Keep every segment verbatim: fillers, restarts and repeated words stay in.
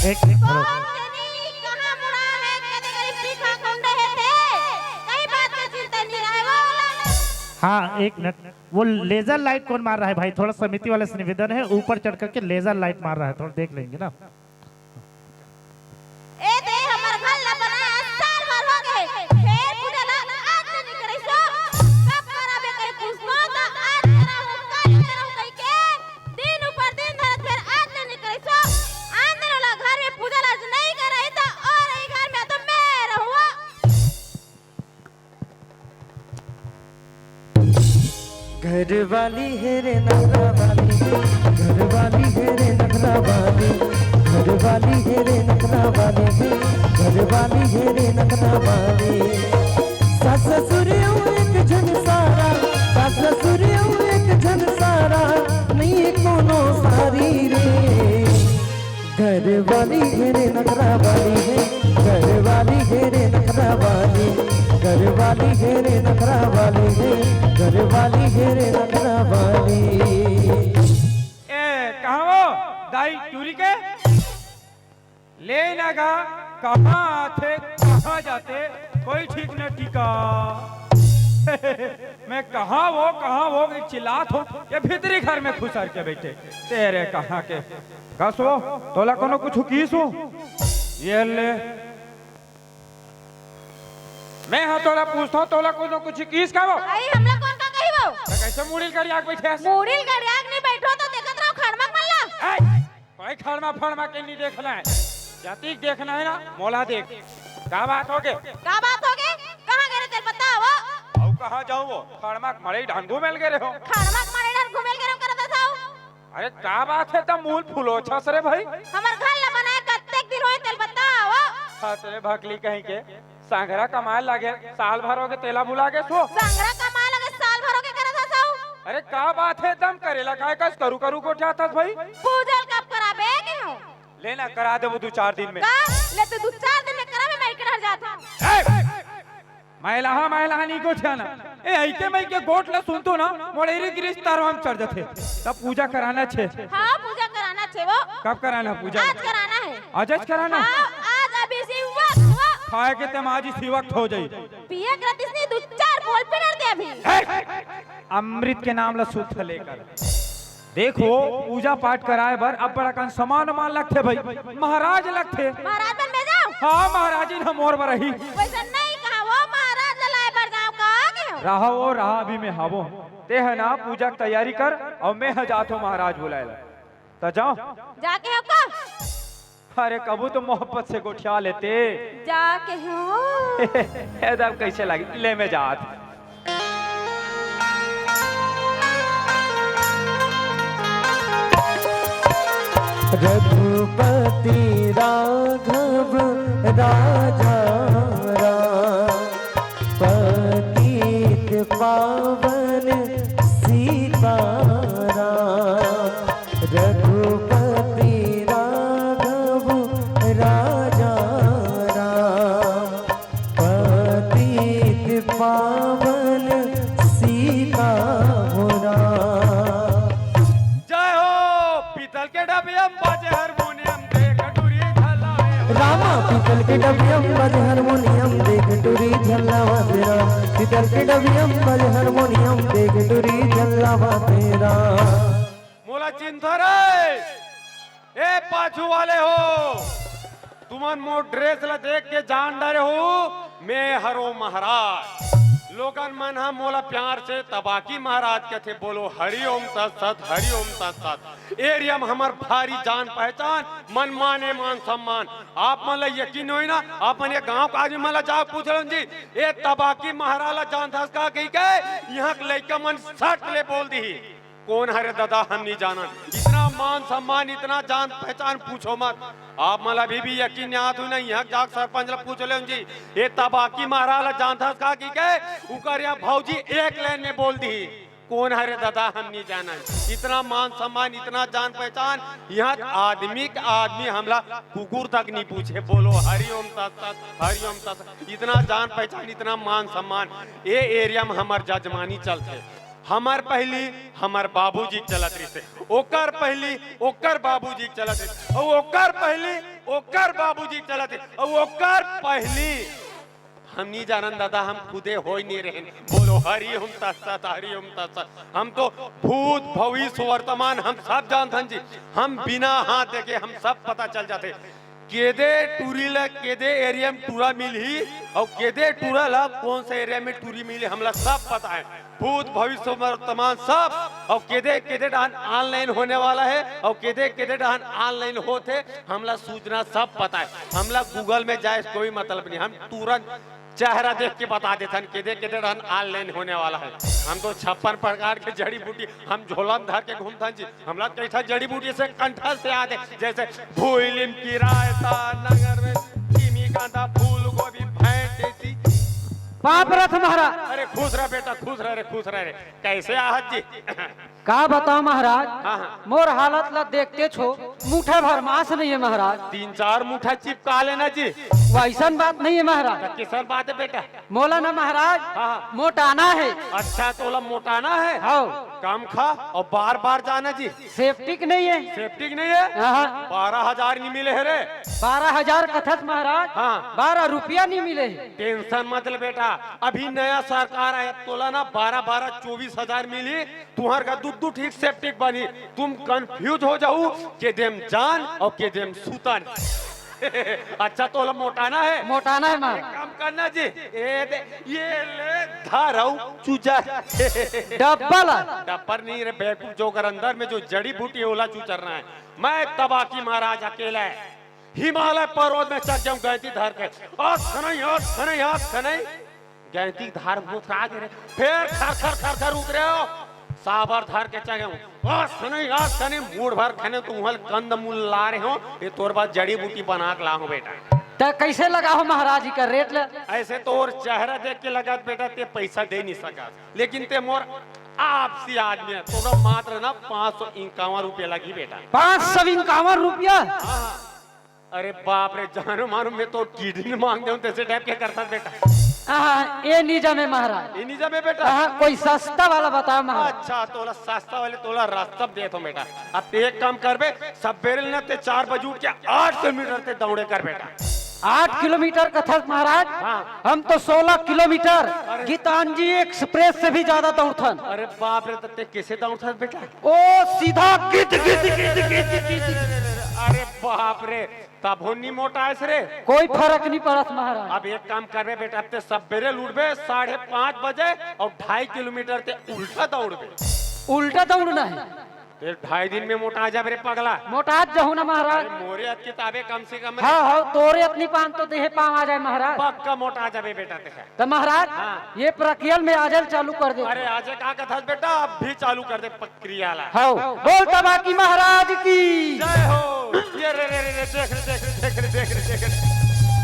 एक minute, hello. कौन जनी कहाँ मुड़ा है, कते करी पीछा कौन रहे थे? कई बात के चिंता नहीं रहे वो वाला। हाँ, एक मिनट। वो लेजर लाइट कौन मार रहा है भाई? थोड़ा समिति वाले से निवेदन है, ऊपर चढ़ करके लेजर लाइट मार रहा है, थोड़ा देख लेंगे ना। ए दे, हमर घर ला बनाए आज साल भर हो गए। फेर पूजा ला आज ले निकले सो। कब कराबे कई पूछनो त आज कराहूँ, कल कराहूँ कई के। दिन ऊपर दिन धरत फेर आज ले निकले सो। आन दिन वाला घर में पूजा ला आज नहीं कराई त और ई घर में तो मैं रहूँ। घर वाली है रे नखरा वाली, घर वाली है रे नखरा वाली, घर वाली है रे नखरा वाली, घर वाली है रे नखरा वाली। सास ससुर एक झन सारा, सास ससुर एक झन सारा, नहीं कोनो सारी रे। घर वाली है रे नखरा वाली है, घर वाली है रे नखरा वाली, घर वाली है रे नखरा वाली है, घर वाली है रे नखरा वाली। ए, कहाँ वो दाई टूरी के? ले ना गा, कहाँ आथे, कहाँ जाथे, कोई ठीक न टिका। मैं कहाँ वो, कहाँ वो, चिल्लात हो, ये भीतरी घर में खुसर के बैठे। तेरे कहाँ के? कस वो, तोला कोनो कुछ कीस हो? ये ले। मैं हा तोला पूछता हूँ, तोला कोनो कुछ कीस का वो? अई, हमला कोन का कही वो? त कैसे मुड़ील करिया के बैठे हस? मुड़ील करिया के नहीं बैठो त देखत रहो खड़मक मल्ला। ए, कोई खड़मा फड़मा के नहीं देखना है। जतिक देखना है ना, मोला देख। का बात हो गे? का बात हो गे? कहाँ गे रहे तेल बताओ? अउ कहाँ जाऊँ वो? खड़मक मड़ई ढान घूमेल गे रहे हो। खड़मक मड़ई ढान घूमेल गे रहे हो करत हस? अरे का बात है, त मुँह फुलोवत हस रे भाई? हमर घर ला बनाए कतेक दिन होए तेल बताओ? हस रे भकली कहीं के, संघरा कमाए लागे, साल भर होगे तेला भुला गे सो। संघरा कमाए लागे, साल भर होगे करत हस? अरे का बात है, एकदम करेला काय कस करू करू गोठियात हस भाई? पूजा ल कब कराबे के हो? ले ना, करा देबो दू चार दिन में। का? ले तो दू चार दिन में कराबे, मैं इकड़हर जात हूँ। ए! मैं लहा, मैं लहा नहीं गोठियाना। ए, ऐके मैं के गोठ ला सुनतो ना, मोर एरी गिरिस तरवा म चढ़ जथे। तब पूजा कराना छे। हाँ, पूजा कराना छे वो। कब कराना पूजा? आज कराना है। आज, आज कराना? हाँ, आज अभी इसी वक्त वो। खाए के तमाजी सी वक्त हो जाई। पिए के रतिस नहीं, दू चार बोल पे डर दे अभी। ए! अमृत के नाम ला शुद्ध लेकर। देखो, पूजा पाठ कराए बर अब्बड़ अकन सामान उमान लगथे भाई, महाराज लगथे। महाराज बन में जाओ। हाँ, महाराजिन ह मोर बर ही। वैसा नहीं कहा वो, महाराज ला लाए बर जाओ, कहा के हो? रहा वो, रहा, अभी मैं हावो। ते है ना, पूजा की तैयारी कर, अउ मैं ह जात हो महाराज बुलाए ला। त जाओ। जाके हो का? अरे कभू तो मोहब्बत से गोठिया लेते। जाके हो। एकदम कैसे लगी, ले मैं जात। रघुपति राघव राजा राम, पतित पावन सीताराम। रघुपति राघव राजा राम, पतित पावन सीता हो राम। जय हो। पीतल के डबियम बाजे हारमोनियम, देख टुरी झल्लावे हो। रामा पीतल के डबियम बाजे हारमोनियम, देख टुरी झल्लावा तेरा। पीतल के डबियम बाजे हारमोनियम, देख टुरी झल्लावा तेरा। मोला चिंता रे, ए पाछू वाले हो, तुमन मोर ड्रेस ला देख के जान डरे हो, मैं हरो महाराज। लोगन मन ह मोला प्यार से तबाकी महाराज कथे, बोलो हरि ओम तत्सत, हरि ओम तत्सत। एरिया में हमर भारी जान पहचान, मन माने मान सम्मान। आप मन ला यकीन होई ना, आप मन ये गांव के आदमी मन ला जाके पूछ लो जी, ए तबाकी महाराज ला जानथस का कही के, यहाँ के लइका मन सट ले बोल दी। कौन हरे दादा, हम नहीं जानन। इतना मान सम्मान, इतना जान पहचान, पूछो मत। आप मन ला अभी भी यकीन नहीं आत हुई ना, यहाँ जाके सरपंच ला पूछ ले जी, ये तबाकी महाराज ला जानथस का कही के, उकर यहाँ भौजी एक लाइन में बोल दी, कौन हरे दादा, हम नहीं जानन। इतना मान सम्मान, इतना जान पहचान, यहाँ आदमी का आदमी हमला कुकुर तक नहीं पूछे। बोलो हरि ओम तत्सत, हरि ओम तत्सत। इतना जान पहचान, इतना मान सम्मान, ए एरिया में हमर जजमानी चलथे। हमर पहली हमर बाबूजी के चलत रहिसे, ओकर पहली ओकर बाबूजी के चलत रहिसे, अउ ओकर पहली ओकर बाबूजी चलत हे, अउ ओकर पहिली हम नी जानन दादा, हम खुदे होय नी रहेन। बोलो हरि ओम तत्सत, हरि ओम तत्सत। हम तो भूत, भविष्य, वर्तमान हम सब जानथन जी। हम बिना हाथ देखे हम सब पता चल जाथे। केदे टूरी ल केदे एरिया म टूरा मिलही अउ केदे टूरा ल कोन से एरिया म टूरी मिलही, हमला सब पता हे। भूत, भविष्य, वर्तमान सब, अउ केदे केदे डहन ऑनलाइन होने वाला हे अउ केदे केदे डहन ऑनलाइन होथे, हमला सूचना सब पता हे। हमला Google में जाए से कोई मतलब नहीं, हम तुरंत चेहरा देख के बता देथन, केदे केदे डहन ऑनलाइन होने वाला हे। हम तो छप्पन प्रकार के जड़ी बूटी हम झोला म धर के घूमथन जी। हमला कई ठा जड़ी बूटी से कंठस्थ याद हे, जैसे भूइलिम की रायता, नगर में धीमी कांदा, फूल गोभी, भैंटेसी। पाप रथ महाराज। अरे खुश रह बेटा, खुश रह रे, खुश रह रे। कैसे आहत जी? का बताओ महाराज, हाँ, हाँ। मोर हालत ला देखते छो, मुठा भर मांस नहीं है महाराज। तीन चार मुठा चिपका लेना जी। वैसन बात नहीं है महाराज। तो किसन बात है बेटा? मोला ना महाराज, हाँ, हाँ। मोटाना है। अच्छा, तोला मोटाना है? हाँ। कम खा अउ बार बार जाना जी। सेप्टिक नहीं है। सेप्टिक नहीं है? हाँ, हाँ। बारह हजार नहीं मिले है रे। बारह हजार कथस महाराज, हाँ। बारह रुपया नहीं मिले है। टेंशन मत ले बेटा, अभी नया सरकार आय, तोला ना बारह बारह चौबीस हजार मिली, तुहर का दू दू ठीक सेप्टिक बनी। तुम कंफ्यूज हो जाऊ, के देम जान अउ के देम सुतन। अच्छा, तोला मोटाना है? मोटाना है माँ। एक काम करना जी, ये दे, ये ले धारऊ चूजा। डब्बल। डब्बल नहीं रे बेवकूफ, जो कर अंदर में जो जड़ी बूटी है, ओला चूचरना है। मैं तबाकी महाराज अकेला है। हिमालय पर्वत में चढ़ जाऊं गैंती धर के। आज खनई, आज खनई, आज खनई। गैंती धार भूत आ गे रे। फिर खर खर खर खर उतरे हो। साबर धर के चढ़े हो। आज खनई, आज खनई मूड़ भर खने तो उहल कंद मूल ला रहे हो। ये तोर बाद जड़ी बूटी बना के ला हो बेटा। त कैसे लगा हो महाराज जी का रेट ल? ऐसे तो और चेहरा देख के लगत बेटा ते पैसा दे नहीं सकत, लेकिन ते मोर आपसी आदमी है। तोरा मात्र ना पाँच सौ इक्यावन रुपया लगी बेटा। पाँच सौ इक्यावन रुपया? हाँ, हाँ। अरे बाप रे, जानो मानो मैं तो किडनी मांग देऊं, तैसे टाइप के करता बेटा। हाँ, ये नहीं जमे महाराज। ये नहीं जमे बेटा। हाँ, कोई सस्ता वाला बताओ महाराज। अच्छा, तोला सस्ता वाले तोला रास्ता दे तो बेटा। अब ते एक काम करबे, सबेरे ना ते चार बजे उठ के आठ किलोमीटर ते दौड़े कर बेटा। आठ किलोमीटर कथस महाराज? हाँ। हम तो सोलह किलोमीटर अरे। गीतांजलि एक्सप्रेस से भी ज्यादा दौड़थन। अरे बाप रे, त ते कैसे दौड़थस बेटा? ओ सीधा गिद गिद गिद गिद गिद। अरे बाप रे, तभो नी मोटाएस रे। कोई फर्क नहीं पड़त महाराज। अब एक काम करबे बेटा, अब ते सबेरे उठबे साढ़े पाँच बजे अउ ढाई किलोमीटर ते उल्टा दौड़बे। उल्टा दौड़ना है? ते ढाई दिन में मोटा जाबे रे पगला। मोटा जहू ना महाराज। अरे मोरे अत किताबे कम से कम रे। हाँ, हाँ, तोरे अतनी पान तो देहे पाँव आ जाए महाराज। पक्का मोटा जाबे बेटा ते। त महाराज, हाँ। ये प्रक्रिया में आजल चालू कर दे। अरे आजे का कथस बेटा, अब भी चालू कर दे प्रक्रिया ला। हाँ, बोल तबाकी महाराज की। जय हो। ये रे रे रे रे, देख रे, देख रे, देख रे, देख रे, देख रे।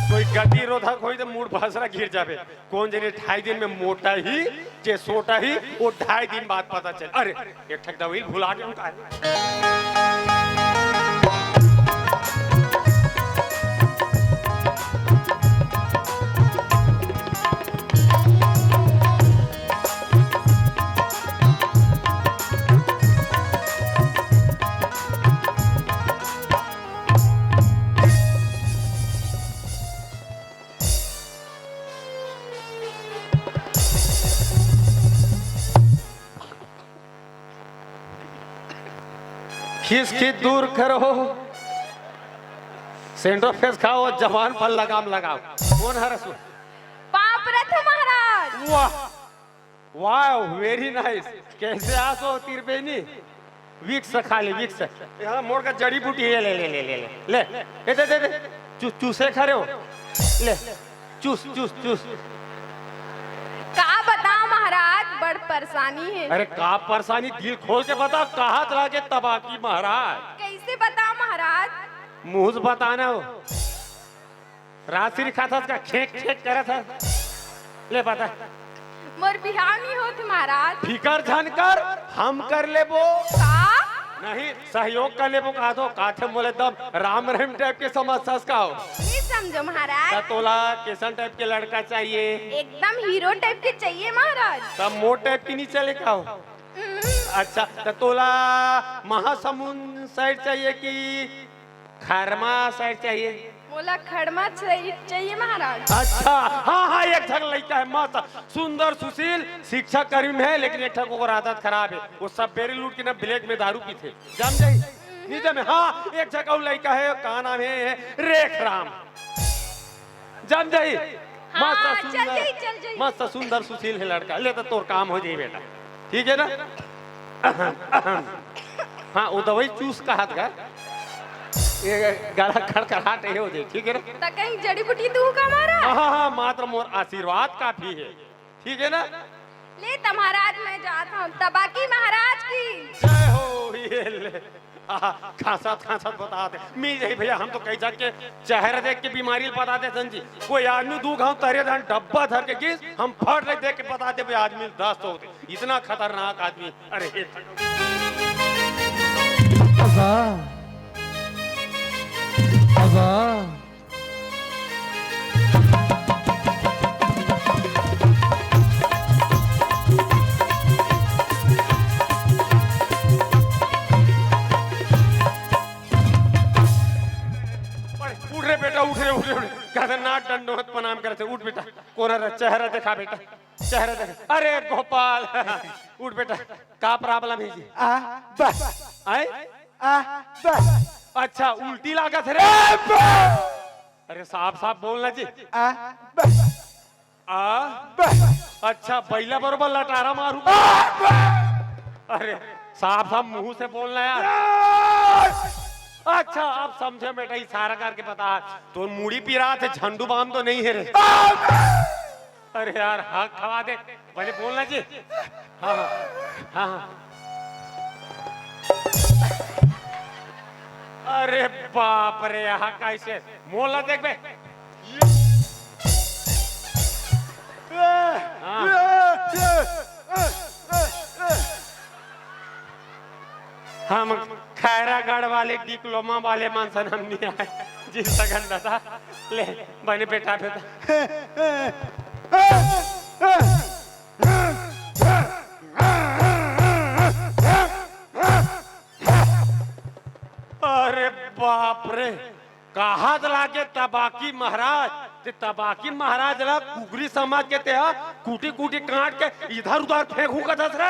कोई गति रोधक होई तो मूड़ भसरा गिर जाबे। कोन जने ढाई दिन में मोटा ही, जे सोटा ही, वो ढाई दिन बाद पता चल। अरे, एक ठक दवाई भुला के उनका है। खीस खीस दूर करो। सेंटो फेस खाओ, जबान पर लगाम लगाओ। कोन हरस? पाप रथ महाराज। वाह, वाह, वेरी नाइस। कैसे आसो तिरबेनी? विक्स खा ले, विक्स। यहाँ मोर का जड़ी बूटी है, ले, ले, ले, ले, ले। ले, ए, दे, दे, दे। चू-, चूसे खा रहे हो? ले, चूस, चूस, चूस। का बताओ महाराज, बड़ परेशानी है। अरे का परेशानी, दिल खोल के बता, कहाँ चला के तबाकी महाराज? कैसे बताओ महाराज? मुंह से बताना हो। रात्रि खाथस का खेक खेक करत हस। ले बता। मोर बिहाव नहीं होत महाराज। फिकर झन कर, हम कर लेबो। का? नहीं, सहयोग कर लेबो का दो, काथे मोले एकदम राम रहीम टाइप के समझथस का हो। नहीं समझो महाराज। त तोला कैसन टाइप के लड़का चाहिए? एकदम हीरो टाइप के चाहिए महाराज। तब मोर टाइप की नहीं चले का हो? हम्म। अच्छा, त तोला महासमुंद साइड चाहिए कि खरमा साइड चाहिए। मोला खड़मा चाहिए, चाहिए महाराज। अच्छा, हाँ हाँ, एक झक लइका है मस्त, सुंदर सुशील, शिक्षा कर्मी में है, लेकिन एक ठक ओकर आदत खराब है। वो सब बेरी लूट के ना ब्लैक में दारू पीथे, जान जाही। नहीं जाने, हाँ, एक झक अउ लइका है, का नाम है, रेख राम, जान जाही। हाँ, मस्त चल सुंदर, जाही, चल जाही। मस्त सुंदर सुशील है लड़का। ले तो तोर काम हो जाही बेटा, ठीक है ना? हाँ, वो दवाई चूस का हाथ का, ये गला खड़खड़ाहट ये हो जाही, ठीक है ना? त कहीं जड़ी बूटी तू का मारा? हाँ हाँ, मात्र मोर आशीर्वाद काफी है, ठीक है ना? ले त महाराज, मैं जात हूँ, तबाकी महाराज की। जय हो। ये ले, आ, खांसत खांसत बता दे, मिल जाही भैया। हम तो कई झक के चेहरा देख के बीमारी ल बता देथन जी। कोई आदमी दू घांव तरे धन डब्बा धर के गिस, हम फट ले देख के बता देबे, आदमी दस्त होथे, इतना खतरनाक आदमी। अरे हे भगवान। आगा। आगा। उठ रे बेटा, उठ रे, उठ रे, उठ रे। खतरनाक डंडोत प्रणाम करथे। उठ बेटा, कोरा रे, चेहरा देखा बेटा, चेहरा देखा। अरे गोपाल, उठ बेटा, का problem है जी? आ, बस। आए? आ, बस। अच्छा, उल्टी लागत है रे। आ, बस। अरे साफ साफ बोलना जी। आ, बस। आ? बस। अच्छा, बइला बरोबर लटारा मारू। आ, बस। अरे साफ साफ मुंह से बोलना यार। आ, अच्छा, अब समझे बेटा, इशारा करके बता। तोर मुड़ी पिरात हे, झंडू बाम तो नहीं है रे। आ, बस। अरे यार, हक खवा दे, पहले बोलना जी। हाँ, हाँ, हाँ, हाँ। अरे बाप रे, यहाँ कैसे? मोला देख बे। हाँ। हम खैरागढ़ वाले diploma वाले मन सन हम नहीं आए। जी सगन दादा, ले, बने बेटा, बेटा। अरे बाप रे, कहात लागे तबाकी महाराज, ते तबाकी महाराज ला कुकरी समझ के ते हा कूटी कूटी काट के इधर उधर फेंकू कथस रे।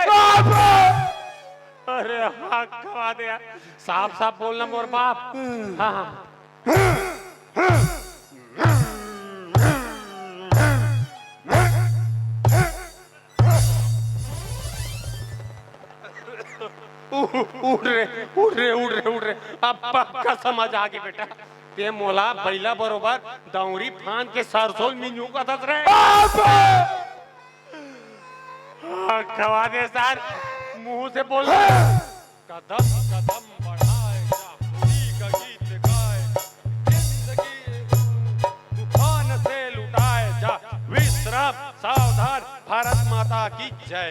अरे हाँ, खवा दे यार, साफ साफ बोलना मोर बाप। हाँ, हाँ। उ-, उठ रे, उठ रे, उठ रे, उठ रे। अब पक्का समझ आ गे बेटा। ते मोला बइला बरोबर दौंरी फांद के सरसों मिंजू कथस रे। हाँ, खवा दे सार, मुंह से बोल। कदम कदम बढ़ाए जा, खुशी का गीत गाए, जिंदगी तूफान से लुटाए जा, विश्राम, सावधान, भारत माता की जय।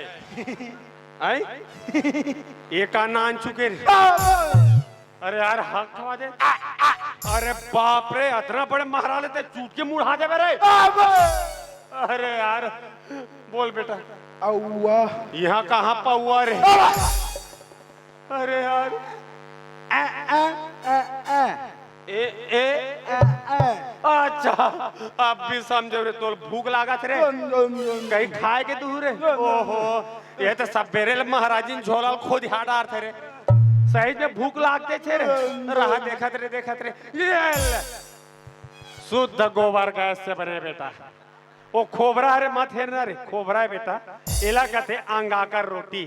आई? ये का नान चुके रे? अरे यार, हक खवा दे। अरे बाप रे, अतना बड़े महाराज ते चूट के मुड़ा देबे रे। अरे यार, बोल बेटा। अउआ। यहाँ कहाँ पौआ रे? अरे यार। ए, ए, ए, ए। ए, ए। ए, ए। अच्छा, अब भी समझो रे, तोर भूख लागत रे। कहीं खाए के दूर रे। ओहो, ये तो सबेरे ले महाराजिन झोला ल खोदिहा डारथे रे। सही में भूख लागते छे रे। रहा देखत रे, देखत रे। ये ले। शुद्ध गोबर गैस से बने बेटा। ओ खोबरा रे, मत हेरना रे, खोबरा है बेटा। एला कथे अंगाकर रोटी।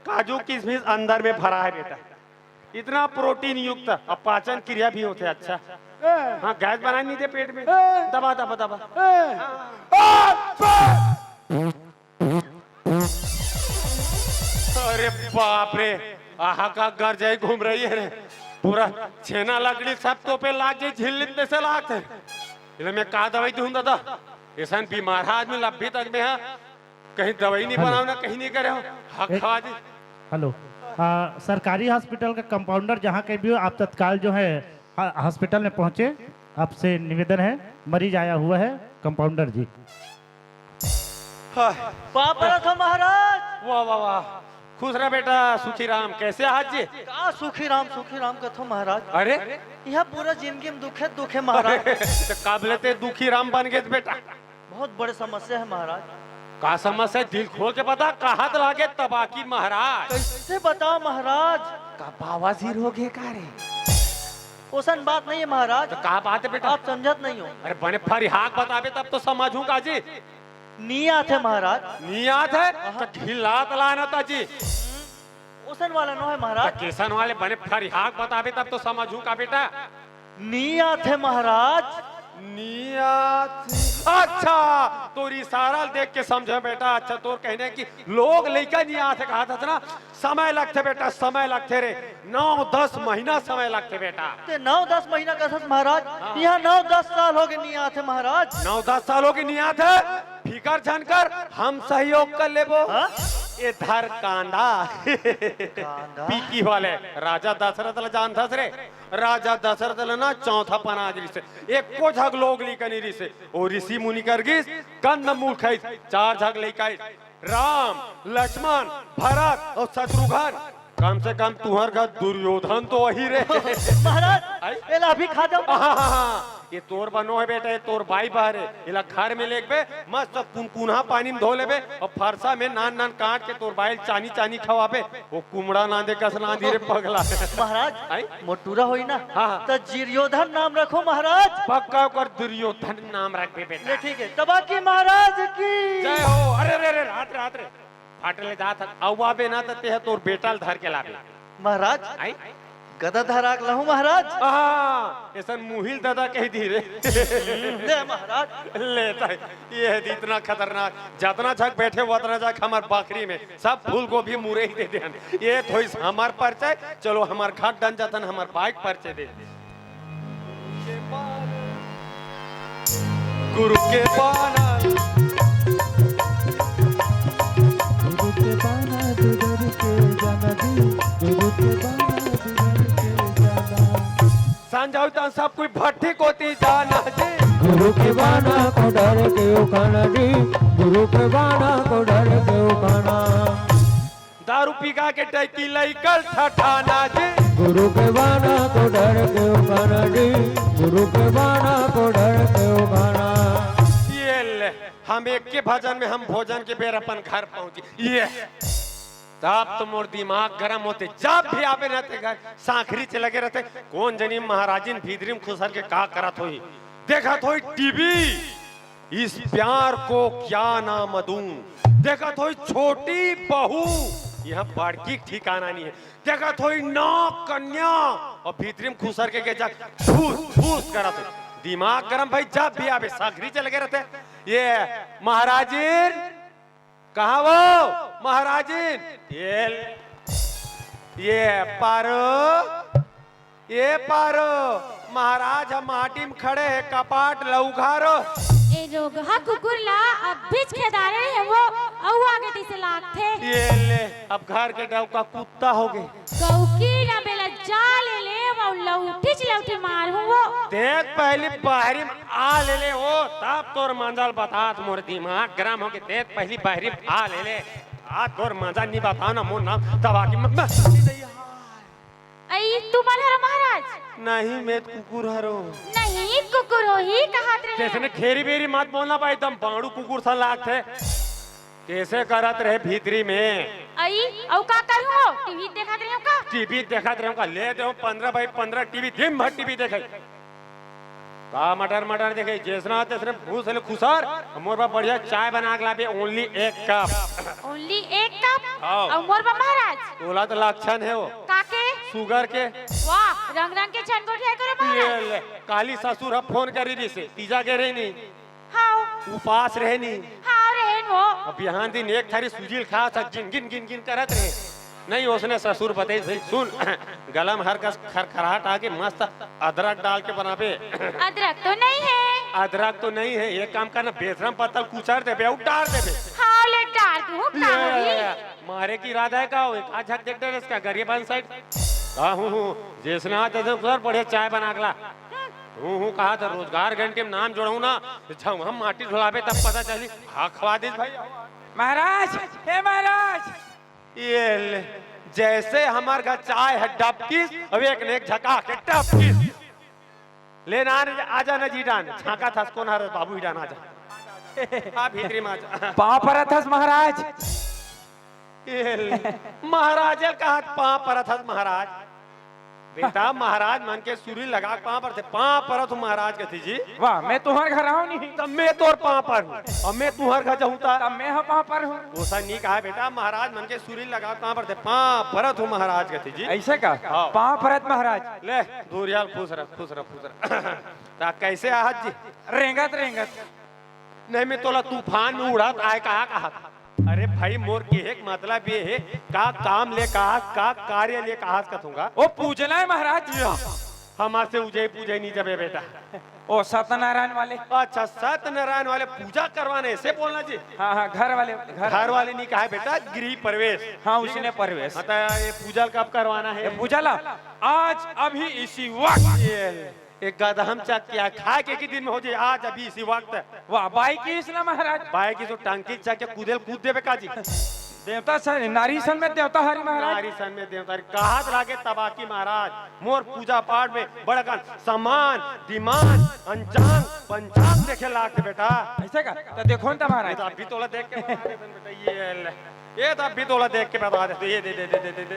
काजू किशमिश अंदर में भरा है बेटा। इतना protein युक्त, अब पाचन क्रिया भी होथे अच्छा। हाँ, गैस बनाए नहीं दे पेट में। दबा, दबा, दबा। अरे बाप रे, आहा का घर जाई घूम रही है रे। पूरा छेना लकड़ी सब तो पे लाग जाई, झिल्ली में से लागथे। इले मैं का दवाई दूं दादा? ऐसा बीमार आदमी लब्बी तक में है, कहीं दवाई नहीं बनाओ ना, कहीं नहीं करे हो। हक खवा दी। हेलो, आ, सरकारी हॉस्पिटल का कंपाउंडर जहाँ कहीं भी हो, आप तत्काल जो है, हा-, हॉस्पिटल में पहुँचे। आपसे निवेदन है, मरीज आया हुआ है, कंपाउंडर जी। हाँ। पाँव परत हो महाराज। वाह, वाह, वाह। खुश रह बेटा सुखी राम, कैसे आहात जी? का सुखी राम, सुखी राम कथो महाराज? अरे? इहाँ पूरा जिंदगी में दुखे दुखे महाराज। त कब ले ते दुखी राम बन गे बेटा? बहुत बड़े समस्या हे महाराज। का समस्या हे? दिल खोल के बता, कहाँ त लागे तबाकी महाराज? कैसे बताओ महाराज? का बावासीर हो गे का रे? ओसन बात नहीं हे महाराज। त का बात हे बेटा? आप समझत नहीं हो। अरे बने फरिहाक बताबे तब तो समझहूँ का जी। नी आथे महाराज। नी आथे? त घिल्लात लाना ता जी। ओसन वाला नो हे महाराज। त केसन वाले बने फरिहाक बताबे तब तो समझहूँ का बेटा। नी आथे महाराज। नी आथे। अच्छा, तोर इशारा ल देख के समझेंव बेटा। अच्छा, तोर कहने कि लोग लइका नी आथे कहाथस ना, समय लगथे बेटा, समय लगथे रे। नौ दस महीना समय लगथे बेटा। ते नौ दस महीना कथस महाराज, हाँ। इहाँ नौ दस साल हो गे नी आथे महाराज। नौ दस साल हो गे नी आथे, फिकर झन कर, हम सहयोग कर लेबो। हाँ? ए धर कांदा। कांदा? पीकी वाले राजा दशरथ ल जानथस रे? राजा दशरथ ल ना चौथा पनाज रिसे, एको झक लोग लइका नी रिसे। ओ ऋषि मुनि कर गिस, कंदमूल खाइस, चार झक लइका आइस। राम, लक्ष्मण, भरत अउ शत्रुघ्न। कम से कम तुंहर घर दुर्योधन तो अही रे। महाराज, आई? एला अभी खा जाओ। हाँ, हाँ, हाँ। ये तोर बर नो हे बेटा, ये तोर बाई बर हे। एला घर में लेगबे, मस्त कुनकुना पानी में धो लेबे अउ फरसा में नान नान काट के तोर बाई ल चानी चानी खवाबे। ओ कुमड़ा नांदे कस नांदी रे पगला। महाराज, आई? मोर टूरा होही ना, हाँ, हाँ। त दुर्योधन नाम रखहूँ महाराज। पक्का ओकर दुर्योधन नाम रखबे बेटा। ले ठीक हे, तबाकी महाराज की। जय हो। अरे रे रे, रात रे, रात रे। फाटे ले जात हस, अउ आबे ना त तेह तोर बेटा ल धर के लाबे। महाराज, आई? गदा धरा के लाहूँ महाराज। हाँ, एसन मुहिल ददा कहि दिही रे। ले महाराज। ले ताई, ये हे इतना खतरनाक। जतना झक बैठे हो, ओतना झक हमर बखरी में। सब फूलगोभी मुरई दे देन। ये थोइस हमर परिचय, चलो हमर घर डहन जाथन, हमर बाई के परिचय दे। गुरु के बाना। गुरु के बाना डर के जाना जी, गुरु के बाना डर के जाना। संझा होही त सब कोई भट्ठी कोती जाना जी। गुरु के बाना को डर के उखाना जी, गुरु के बाना को डर के उखाना। दारू पी गा के टैकी लइका ल ठठाना जी। गुरु के बाना को डर के उखाना जी, गुरु के बाना को डर के उखाना। ये ले, हम एके भजन में हम भोजन के बेर अपन घर पहुंची। ये तब तो मोर दिमाग गरम होथे, जब भी आबे ना ते घर, सांखरी च लगे रहिथे। कोन जनी महाराजिन भीतरी म खुसर के का करत होही, देखत होही टीवी। इस प्यार को क्या नाम दूं, देखत होही छोटी बहू, इहाँ बड़की के ठिकाना नइ हे, देखत होही नाग कन्या, अउ भीतरी म खुसर के के जा फूस फूस करत होही। दिमाग गरम भाई, जब भी आबे सांखरी च लगे रहिथे। ये महाराजिन, कहाँ वो महाराजिन? ये, ये पारो, ये पारो, महाराज ह माटी म खड़े हे, कपाट ल उघारो। ए रोगहा कुकुर ला अभीच खेदारे हे वो, अउ आगे तिसे लागथे। ये ले, अब घर के डौका कुत्ता हो गे। गौकी ना बेला जा ले ले, वो लौठी च लौठी मारहूँ वो। देख पहली बहरी म आ ले ले वो, तब तोर मंजल बतात। मोर दिमाग गरम हो गे, देख पहली बहरी म आ ले ले। आज तोर मजा नी बतात ना, मोर नाम दबा के म-, म-, अई, तुमन हर महाराज? नहीं, मैं तो कुकुर हरो। नहीं, कुकुर होही कहत रहे। जैसे ने घेरी बेरी मत बोलना भाई, एकदम बाड़ू कुकुर सा लागथे। कैसे करत रहे भीतरी में? अई, अउ का करूँ हो? टीवी देखत रहे हो का? टीवी देखत रहे हो का? ले दे हो पन्द्रह by पन्द्रह टीवी, दिन भर टीवी देखे। का मटर मटर देखे, जैसना तैसने भूस ले खुसार, मोर बा बढ़िया चाय बना के लाबे, only एक कप। Only एक कप? हाँ। अउ मोर बा महाराज? तोला तो लक्षण हे वो। का के? शुगर के। वाह, रंग रंग के झन गोठिया करो महाराज। ये ले, काली ससुर ह फोन करी रिसे, तीजा गे रहे नहीं। हाँ। उपास रहे नी। हाँ, रहे नो। अब बिहान दिन एक थारी सूजी ल खा सक, गिन, गिन, गिन, गिन करत रहे। नहीं, ओसने ससुर बताइस भाई, सुन, गला म हर कस खरखराहट आगे, मस्त अदरक डाल के बनाबे। अदरक तो नहीं है। अदरक तो नहीं है, एक काम करना, बेसरम पत्ता ल कुचर देबे अउ डाल देबे। हाँ, ले डाल दूँ, का ये, होही? मारे के इरादा हे का? एक आध झक देख डरेस का, गरीबन side। हाँ, हूँ, हूँ, जैसने आज जैसे सर बढ़िया चाय बना के ला। हूँ, हूँ, कहा था, रोजगार घंटी म नाम जोड़हूँ ना, त जब हम माटी ढुलाबे तब पता चली। हाँ, खवा दीस भाई। महाराज, हे महाराज, ये ले, जैसे हमर घर चाय ह डबकिस, अब एक ने एक झका के टपकिस। ले ना, आजा ना जी डान, झांका थस कोन हर बाबू ही डान, आजा। आ भीतरी में आजा। पाँव परत हस महाराज। ये ले, महाराज ल कहा पाँव परत हस महाराज। बेटा, महाराज मन के सुरी लगा के पाँव परथे, पाँव परत हूँ महाराज कथे जी। वाह, मैं तुंहर घर आहूँ नहीं। तब मैं तोर पाँव पर हूँ, अउ मैं तुंहर घर जाहूँ ता। तब मैं ह पाँव पर हूँ। ओसा नी कहा बेटा, महाराज मन के सुरी लगा के पाँव परथे, पाँव परत हूँ महाराज कथे जी। अइसे का? हाँ। पाँव परत महाराज। ले, दूरिहा ल खुश रह, खुश रह, खुश रह। ता कइसे आहत जी? रेंगत रेंगत। नहीं, मैं तोला तूफान में उड़त आय कहा कहा था। अरे भाई, मोर केहे के मतलब ये हे, का काम ले कहास, का कार्य ले कहास कथूंगा। ओ पूजना हे महाराज। या, हमार से उजय पूजय नहीं जबे बेटा। ओ सत्यनारायण वाले। अच्छा, सत्यनारायण वाले पूजा करवाने, ऐसे बोलना जी। हाँ, हाँ, घर वाले, घर घर वाले नहीं कहा बेटा, गृह प्रवेश। हाँ, उसने प्रवेश। हाँ, तो ये पूजा कब करवाना है? ये पूजा ला आज, अभी, इसी वक्त। ये एक गदहम चक क्या खाए के, के दिन में हो जाए, आज, अभी, इसी वक्त। वाह, बाई किस ना महाराज। बाई किस तो टंकी चक के कूदेल कूद देबे का जी। देवता सन, नारी सन में देवता हरी महाराज। नारी सन में देवता हरी। कहात लागे तबाकी महाराज, मोर पूजा पाठ में बड़कन सम्मान, दिमान, अंचांग, पंचांग देखे लागथे बेटा। अइसे का? तो देखो ना महाराज। ये तो अभी तोला देख के बता रहे सन बेटा, ये ले। ये तो अभी तोला देख के बता देथे, ये दे, दे, दे, दे, दे, दे।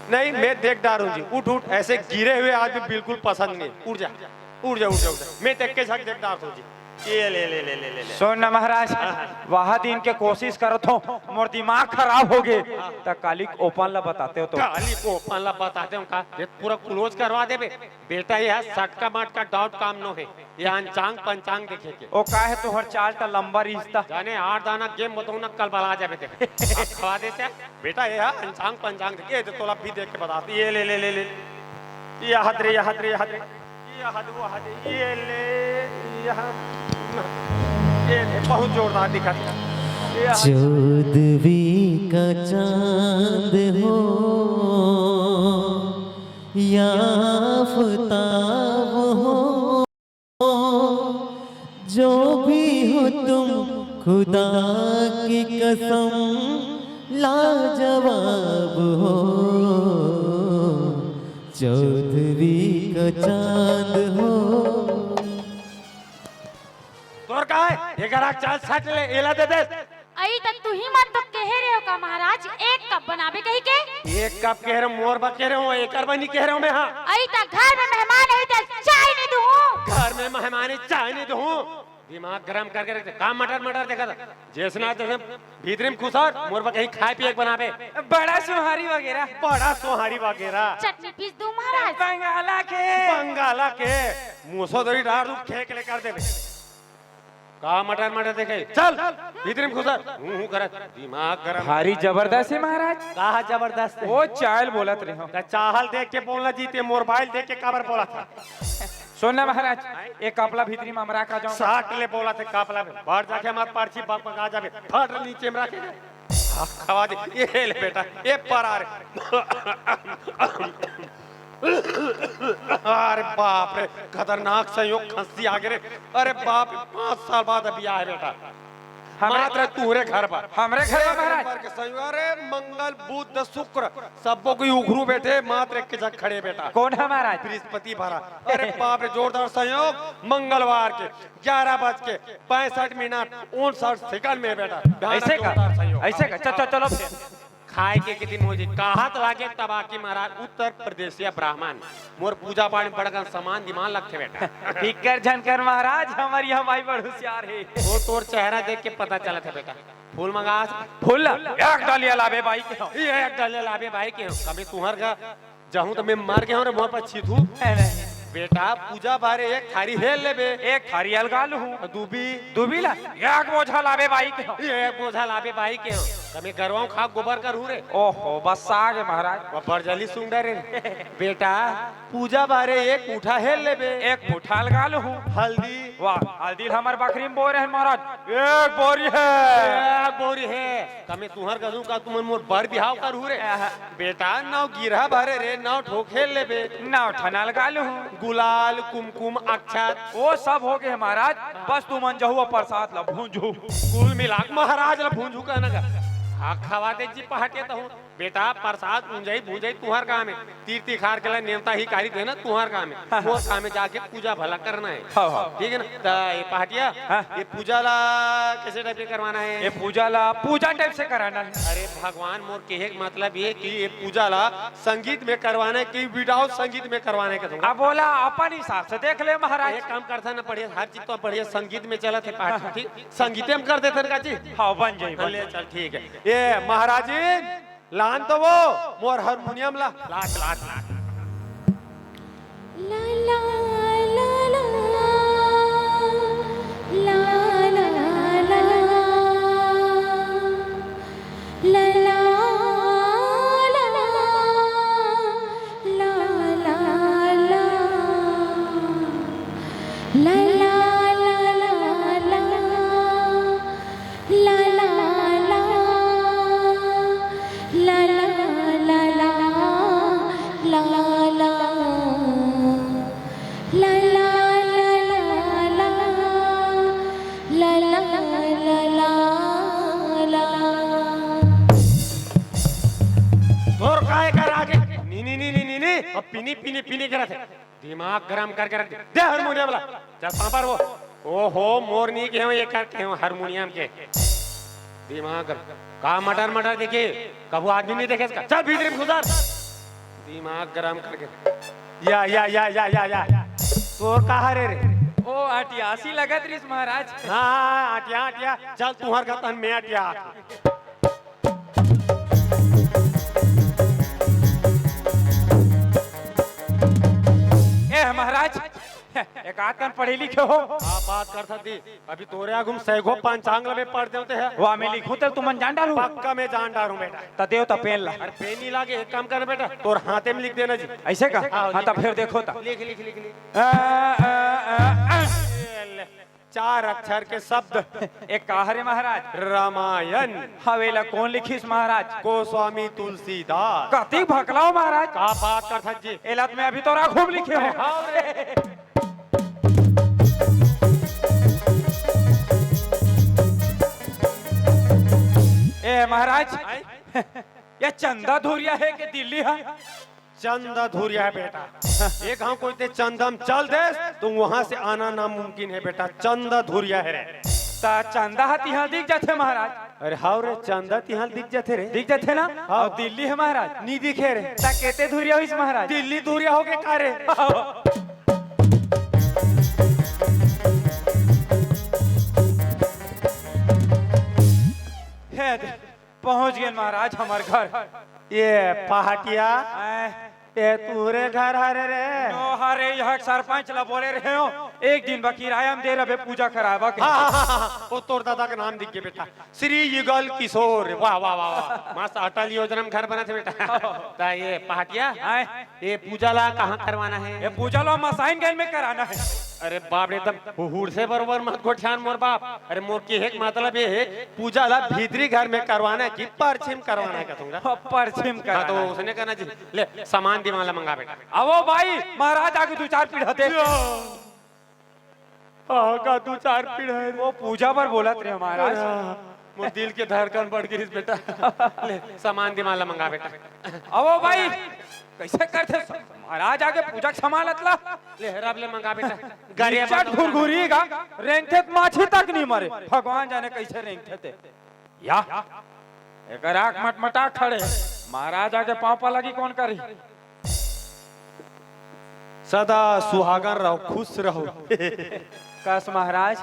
नहीं, मैं देख डारूं जी। उठ, उठ, ऐसे गिरे हुए आदमी बिल्कुल पसंद नहीं। उठ जा, उठ जा, उठ जा, उठ जा। मैं देख के झक देख डारूं जी। ये ले, ले, ले, ले, ले, ले। सुन ना महाराज, हाँ, हाँ। वहा दिन के कोशिश करत हो, मोर दिमाग खराब हो गे। हाँ। त काली के ओपन ला बताते हो तो। काली के ओपन ला बताते हो का? ये पूरा क्लोज करवा देबे। बेटा, ये सटका मटका डॉट कॉम नो हे। ये अंचांग पंचांग देखे के। ओ का हे, तोहर चाल त लंबा रिश्ता। जाने आठ दाना गेम बताऊं ना, कल बला जाबे देखे। अब खवा दे से। बेटा, ये हा अंचांग पंचांग देखे, ये तो तोला भी देख के बता। ये ले, ले, ले, ले। ये हाथ रे, ये हाथ रे, ये हाथ रे। ये हाथ, वो हाथ, ये ले, ये हाथ। ये ले, बहुत जोरदार दिखा दिया। ये हाथ। चौदहवीं का चांद हो या आफताब हो, जो भी हो तुम, खुदा की कसम, लाजवाब हो, चौदहवीं का चांद हो। तोर का हे? एकर चाल सट ले, एला दे दे। अई त तुही मन तो कहे रहे हो का महाराज, एक कप बनाबे कही के? एक कप कहे रहे हो, मोर बर कहे रहे हो, एकर बर नहीं कहे रहे हो मैं, हाँ। अई त घर में मेहमान अई त चाय नहीं दूँ। घर में मेहमान हे, चाय नहीं दूँ। दिमाग गरम करके रख दे। का मटर मटर देखा था? जैसे ना तैसे भीतरी में घुसर, मोर बर कहीं खाए पिए के बनाबे। बड़ा सोहारी वगैरह। बड़ा सोहारी वगैरह। चटनी पीस दूँ महाराज। बंगाला के। बंगाला के। मुसोदरी डार दूँ, खेक ले कर देबे। का मटर मटर देखे? चल, भीतरी में घुसर। हूँ, हूँ करत। दिमाग गरम। भारी जबरदस्त हे महाराज। का जबरदस्त हे? ओ चाल बोलत रहे हो। त चाल देख के बोलना जी, ते मोर बाइल देख के काबर बोलत हस? सुन ना महाराज, एक कपला भीतरी में अमरा का जाऊँ। साट ले बोलत हे कपला में। बाहर जाके हमार पर्ची बक बका जाबे। फट नीचे में रखे। हाँ, खवा दे। ये ले बेटा, ये पर आ रे। अरे बाप रे, खतरनाक संयोग खंसी आ गे रे। अरे बाप रे, पाँच साल बाद अभी आए बेटा। हमरे मात्र तुहरे घर पर। हमरे घर में महाराज। नंबर के संयोग, अरे मंगल, बुध, शुक्र, सबो कोई उघरू बैठे, मात्र एक के जग खड़े बेटा। कौन है महाराज? बृहस्पति भरा। अरे बाप रे, जोरदार संयोग, मंगलवार के ग्यारह बज के पैंसठ मिनट उनसठ सेकंड में बेटा। भयानक अइसे का? जोरदार संयोग। अइसे का? चल, चल, चलो। खाए के कितनी मौज हे। कहात लागे तबाकी महाराज, उत्तर प्रदेशिया ब्राह्मण। मोर पूजा पाठ में बड़कन सम्मान दिमान लगथे बेटा। फिकर झन कर महाराज, हमर यहाँ बाई बड़ होशियार हे। वो तोर चेहरा देख के पता चलत हे बेटा। फूल मंगा। फूल ला? एक डलिया लाबे बाई के हो। ये एक डलिया लाबे बाई के हो। कभी तुहर का जाहूं त मैं मर गे हूं रे, मोर पर छीतहू। नहीं, नहीं। बेटा, पूजा बारे एक थारी हेल लेबे। एक थारी अलगा लूहूं। दूबी। दूबी ला? एक बोझा लाबे बाई के हो। ये एक बोझा लाबे बाई के हो। त मैं गरवाऊं खा गोबर करहूं रे। ओहो, बस आ गे महाराज। वो बरजली सुंडर रे। बेटा, पूजा बारे एक मुठा हेल लेबे। एक मुठा अलगा लूहूं। हल्दी। वाह, हल्दी ल हमर बखरी में बोए रहेन महाराज। एक बोरी हे। एक बोरी हे। त मैं तुहर कसूं का तुमन मोर बर बिहाव करहू रे। आहा। बेटा, नौ गिरहा भरे रे, नौ ठो खेल लेबे। नौ ठन अलगा लूहूं। गुलाल, कुमकुम, अक्षत। वो सब हो गे महाराज, बस तुमन जहू अउ प्रसाद ला भूंजहू। कुल मिला के महाराज ला भूंजहू कहना का। आ, खवा दे जी पहाटिया तहूँ। बेटा, प्रसाद उंजई भुंजई तुहर काम हे, तीर तिखार के ला नेवता ही कारी देना तुहर काम हे। मोर काम हे जाके पूजा भला करना हे। हाँ, हाँ। ठीक हे ना? त ये पहाटिया, हाँ। ये पूजा ला कैसे टाइप के करवाना हे? ये पूजा ला पूजा टाइप से कराना हे। अरे भगवान, मोर कहे के मतलब ये कि ये पूजा ला संगीत में करवाना हे कि without संगीत में करवाना हे, कहूँ। अब बोला अपन हिसाब से देख ले महाराज। एक काम करथन ना, बढ़िया हर चीज तो बढ़िया संगीत में चलत हे पहाटिया, ठीक? संगीते में कर देथन का जी? हाँ, बन जाई, हाँ, बन ले जाई। चल, ठीक हे। ए महाराजिन, लान तो वो मोर हारमोनियम ला। लाट, लाट, लाट। ला, ला, ला, ला। ला, ला, ला। ला, ला, ला, ला। ला, ला, ला, ला। ला, ला, ला, ला, ला। ला, ला, ला। ला, ला, ला, ला। ला, ला, ला, ला। ला, ला, ला, ला, ला। ला, ला, ला, ला, ला। तोर काय कर आगे? नी, नी, नी, नी, नी, नी। अब पीनी, पीनी, पीनी करत हे। दिमाग गरम करके रख दे। दे हारमोनियम ला। चल, पापा रो। ओहो, मोर नी के हो, ये कर के हो हारमोनियम के। दिमाग गरम। का मटर मटर देखे? कभू आदमी नहीं देखे इसका। चल, भीतरी में घुसर। दिमाग गरम करके। या, या, या, या, या, या। तोर का हरे रे? ओ, आटियासी लगत रिस महाराज। हाँ, हाँ, आटिया, आटिया। चल, तुहर का तन में आटिया। ए महाराज, एक आध कन पढ़े लिखे हो? आप बात कर सकती। अभी तोरे आगू में सैगो पंचांग ल मैं पढ़ देवते हैं। वा, मैं लिखूं त तुमन जान डारू। पक्का मैं जान डारू बेटा। त देव त पेन ला। अरे पेन नहीं लागे, एक काम कर बेटा, तोर हाथे में लिख देना जी। ऐसे का? हाँ, हाँ, लिख। त फिर देखो त। लिख, लिख, लिख, लिख। आ, आ, आ, आ। ये ले, चार अक्षर के शब्द। एक का हरे महाराज? रामायण। हवेला कौन लिखिस महाराज? गोस्वामी तुलसीदास। कतिक भकलाओ महाराज। का बात करथस जी? एला त मैं अभी तोर आगू में लिखे हो। हाँ रे। ए महाराज, आय? ये चंदा धुरिया हे के दिल्ली हे? चंदा धुरिया हे बेटा। ये गांव कोई ते चंदा म चल देस, त वहां से आना नामुमकिन हे बेटा। चंदा धुरिया हे रे। त चंदा ह तिहां दिख जाथे महाराज। अरे हाव रे, चंदा तिहां दिख जाथे रे। दिख जाथे ना? हाँ। अउ दिल्ली हे महाराज। नी दिखे रे। त केते धुरिया होइस महाराज? दिल्ली धुरिया होगे का रे? हे दे, पहुंच गेन महाराज हमर घर। ये पहाटिया, आय। ये तुहरे घर हरे रे? नो हरे, यह सरपंच ला बोले रहे हो, एक दिन बर किराया म दे रहे पूजा करावा के। हाँ, हाँ, हाँ, हाँ, वो तोर दादा के नाम दिख गे बेटा, श्री युगल किशोर। वाह, वाह, वाह, वाह, मस्त अटल योजना में घर बना थे बेटा। त ये पहाटिया, आय। ये पूजा ला कहाँ करवाना हे? ये पूजा ला मसाइन गंज में कराना हे। अरे बाप रे, एकदम हुड़से बरोबर मत गोठियान मोर बाप। अरे मोर कहे के मतलब ये हे, पूजा ला भीतरी घर में करवाना हे कि परछी म करवाना हे कहूँगा? हाँ, परछी म हाँ, तो कराना हे। उसने कहना जी, ले सामान दिमाग ला मंगा बेटा। आवो भाई, महाराज आगे दू चार पीढ़ा दे। हाँ, का दू चार पीढ़ा हे रे। वो पूजा बर बोलत रहे महाराज। हाँ, मोर दिल के धड़कन बढ़ गिस बेटा। ले, सामान दिमाग ला मंगा बेटा। आवो भाई, कैसे करथे सब? महाराज आगे पूजा के सामान अतला। ले, रब ले मंगा बेटा। गरिया इज्जत बंद घुरघुरी गा, रेंगथे त माछी तक नहीं मरे। भगवान जाने कैसे रेंगथे ते। या, एकर आँख मटमटा खड़े। महाराज आगे पाँव पलगी कौन करी? सदा सुहागन रहो, खुश रहो। कस महाराज,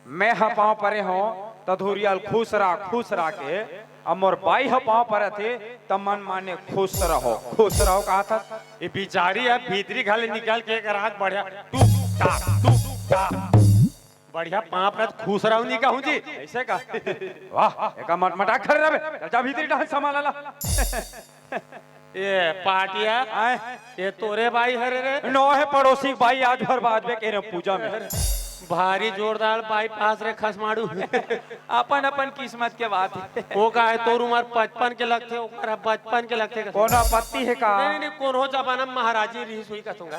मैं ह पाँव परे हों, त धुरिया ल खुश रहा, खुश रहा के, अब मोर बाई ह पाँव परत हे, त मन माने खुश रहो, खुश रहो कहत हस। ये बिचारी ह भीतरी घर ले निकल के एक रात बढ़िया टुक टाक, टुक टाक। बढ़िया पाँव परत खुश रहो नहीं कहूँ जी। ऐसे का? वाह, एका मट-, मटाक खड़े रहबे। चल जा भीतरी डांस संभाला ला। ए, पाटिया, आय? ये तोरे बाई हरे रे? नो हे पड़ोसी के बाई, आज भर बाद में कह रहे पूजा में। भारी जोरदार बाईपास रे खसमाड़ू। अपन अपन किस्मत के बात हे। वो का हे, तोर उमर पचपन के लगथे, ओकर बचपन के लगथे। कोनो आपत्ति हे का? नहीं, नहीं, कोनो जमाना में महाराजी रिहिस होही कथूंगा।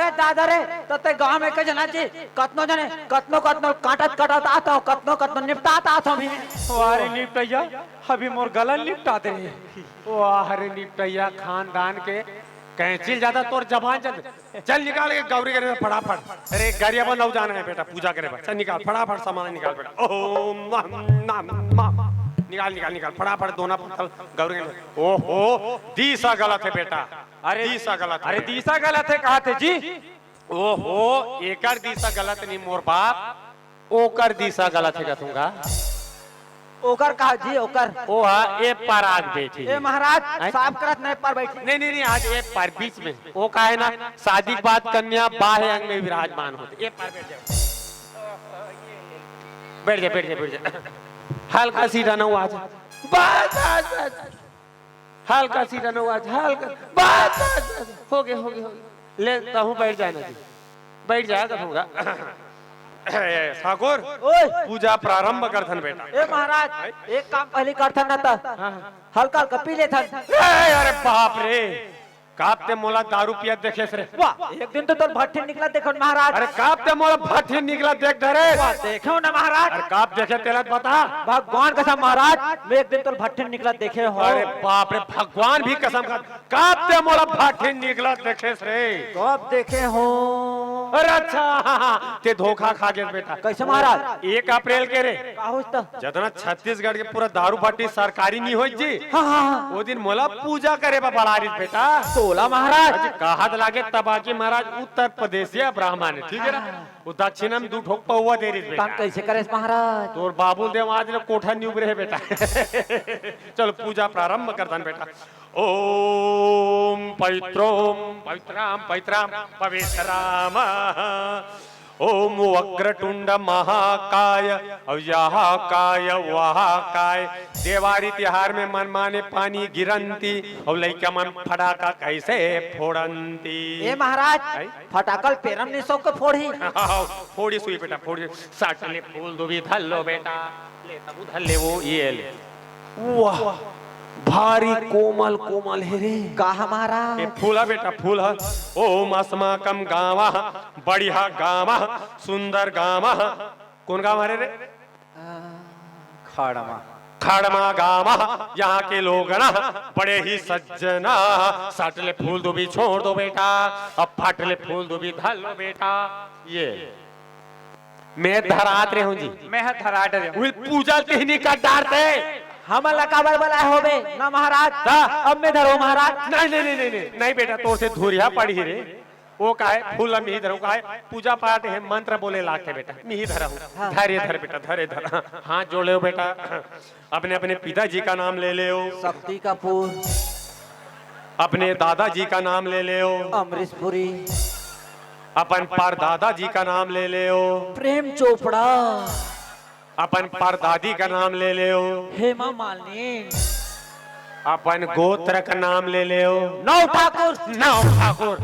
अरे दादा रे, त ते गांव में के जना जी, कतनो जने, कतनो, कतनो काटत, काटत आत हो, कतनो, कतनो निपटात आत हो भी। वाह रे निपटैया, अभी मोर गला निपटा दे। वाह रे निपटैया, खानदान के कैंची ल जादा तोर जबान चल। चल निकाल के गौरी करे फटाफट। अरे गरिया बंद हो जाना है बेटा, पूजा करे बर। चल निकाल फटाफट सामान निकाल बेटा। ओम नम नम नम। निकाल, निकाल, निकाल फटाफट दोना पत्थल गौरी करे। ओहो, दीसा गलत है बेटा। अरे दीसा गलत अरे है। दीसा गलत है कहा थे जी। ओहो, एकर दीसा गलत नहीं मोर बाप, ओकर दीसा गलत है कथूंगा। ओकर कहा जी, ओकर। ओ हा ए पार आग बैठी ए है। महाराज, आय? साफ करत नहीं पर बैठी। नहीं, नहीं, नहीं, आज ए पार बीच में। वो का है ना, शादी के बाद कन्या बाह्य अंग में विराजमान होते। ए पार बैठ जाओ। बैठ जा, बैठ जा, बैठ जा। हल्का सीधा ना आज। बस, बस, बस। हल्का सीधा ना आज, हल्का। बस, बस, बस। हो गए, हो गए, हो गए। ले, तहूँ बैठ जाना जी। बैठ जाया करूँगा। ए, ठाकुर, ओए। पूजा प्रारंभ करथन बेटा। ए महाराज, एक काम पहले करथन ना त। हाँ, हाँ। हल्का हल्का पी लेथन। ए, अरे बाप रे, काब ते मोला दारू पियत देखेस रे? वाह, एक दिन तो तोर भट्ठी निकला देखो महाराज। अरे काब ते मोला भट्ठी निकला देख धरे? वाह, देखो ना महाराज। अरे काब देखे तेला बता। भगवान कसम महाराज, मैं एक दिन तोर भट्ठी निकला देखे हो। अरे बाप रे, भगवान भी कसम खा, काब ते मोला भट्ठी निकला देखेस रे? कब देखे हो? अरे अच्छा, हाँ, हाँ, ते धोखा खा गेस बेटा। कैसे महाराज? एक अप्रैल के रे। का होइस त? जतना छत्तीसगढ़ के पूरा दारू भट्ठी सरकारी नहीं होइस जी। हाँ, हाँ, हाँ। वो दिन मोला पूजा करे बर बला रिस बेटा। तोला महाराज। अजी कहत लागे तबाकी महाराज उत्तर प्रदेशिया ब्राह्मण है, ठीक है ना? वो दक्षिणा में दू ठोक पौवा दे रिस बेटा। तब कैसे करेस महाराज? तोर बाबू देव आज ले कोठा नहीं उबरे है बेटा। चलो पूजा प्रारंभ करथन बेटा। ओम पवित्रोम पवित्राम पवित्राम पवित्राम। ओम वक्रतुंड महाकाय, अउ यह काय, वह काय। देवारी तिहार में मनमाने पानी गिरंती, अउ लइका मन फटाका कैसे फोड़ंती। ए महाराज, आई? फटाकल पेरम निसो के फोड़ही। फोड़ी सुई बेटा, फोड़ी। साटले फूल दुबी धल्लो बेटा। ले तबू धल्ले वो, ये ले। वाह, भारी कोमल कोमल हे रे। का हमारा? ए फूल ह बेटा, फूल ह। ओम अस्माकम गाँव, बढ़िया गाँव, सुंदर गाँव। कौन गाँव हरे रे? खड़मा। खड़मा गाँव, यहाँ के लोग ना बड़े ही सज्जन। साटले फूल दुबी छोड़ दो बेटा, अब फाटले फूल दुबी धल्लो बेटा। ये मैं धरात रहे हूँ जी। मैं ह धरात रहे हूँ। उही पूजा ल तिहनी कर डारते। हमन ला काबर बलाए होबे? ना महाराज। ता? अब मैं धरो महाराज। नहीं, नहीं, नहीं, नहीं, नहीं, नहीं बेटा, तोर से धुरिहा पड़ही रे। वो काहे फूल ला मिही धरो काहे? पूजा पाठ है, मंत्र बोले लागथे बेटा। मिही धरा हूँ। हाँ। धरे धर बेटा, धरे धर। हाँ, हाथ जोड़ ले बेटा। अपने अपने पिताजी का नाम ले लेओ। शक्ति कपूर। अपने दादाजी का नाम ले लेओ। अमरीश पुरी। अपन परदादा जी का नाम ले लेओ। प्रेम चोपड़ा। अपन परदादी का नाम ले लेओ। हेमा मालिनी। अपन गोत्र का नाम ले लेओ। नौ ठाकुर। नौ ठाकुर।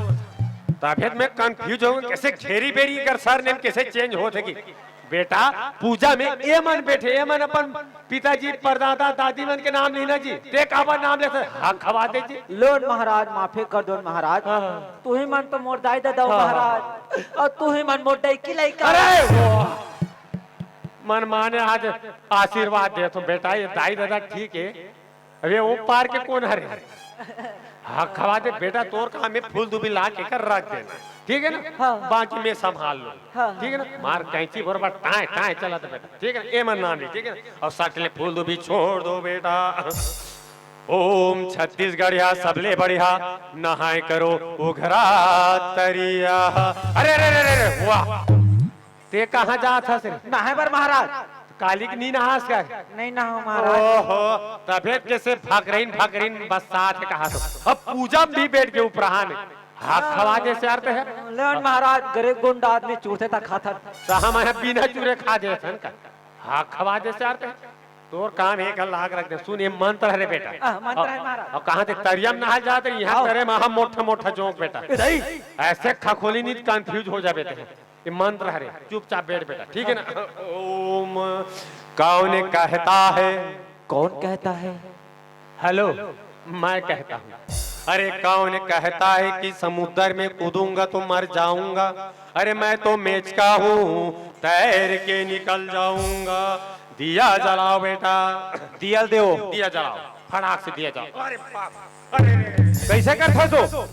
तभे तो मैं कंफ्यूज हो, कैसे घेरी बेरी कर सरनेम कैसे चेंज होत हे कि? बेटा, पूजा में ए मन बैठे, ए मन अपन पिताजी, परदादा, दादी मन के नाम लेना जी। ते काबर नाम लेथे? हक खवा दे जी। लोन महाराज, माफी कर दो महाराज। हाँ। तुही मन तो मोर दाई ददा हो हाँ। महाराज, अउ तुही मन मोर दाई के लइका। अरे वो मन माने आज आशीर्वाद देथों बेटा, ये दाई ददा ठीक हे। अबे वो पार के कोन हरे? हक खवा दे बेटा, तोर काम हे फूल दुबी ला के कर रख देना, ठीक हे ना? हाँ। बाकी मैं संभाल लूँ, हाँ, ठीक हे ना? हाँ। मार कैंची बरोबर टाय टाय चला दे बेटा, ठीक हे ना? ए मन नाम ली, ठीक हे ना? अउ सट ले फूल दुबी छोड़ दो बेटा। ओम छत्तीसगढ़िया सबले बढ़िया, नहाए करो उघरा तरिया। अरे, अरे, अरे, अरे, अरे, वाह। ते कहाँ जात हस रे? नहाए बर महाराज। काली के नी नहास का? नहीं नहाओ महाराज। ओहो, तभे कैसे फकरीन फकरीन बस्सात हे कहा तो। अब पूजा में भी बैठ के उपराहा में हक खवा दे से अर्थ हे। लेन महाराज, गरीब गुंडा आदमी चूरथे त खाथन। त हम हे बिना चूरे खा देथन का? हक खवा दे से अर्थ हे। तोर काम हे, एक लाग रख दे। सुन, ये मंत्र हरे बेटा। आ, मंत्र हे महाराज। अउ कहाँ ते तरिया में नहाए जात हे, यहाँ आओ। तरे में हम मोटा मोटा जोंक बेटा। ए दाई। ऐसे खखोली नहीं, कंफ्यूज हो जाबे ते। ये मंत्र हरे, चुपचाप बैठ बेटा, ठीक हे ना? ओम। कौन कहता है? कौन कहता है? हेलो, मैं कहता हूँ। अरे, कौन कहता है कि समुद्र में कूदूंगा तो मर जाऊंगा? अरे, मैं तो मेचका हूँ, तैर के निकल जाऊंगा। दिया जलाओ बेटा। दिया ल देओ। दिया जलाओ, फटाक से दिया जलाओ। अरे बाप, अरे रे। कैसे करथस ओ?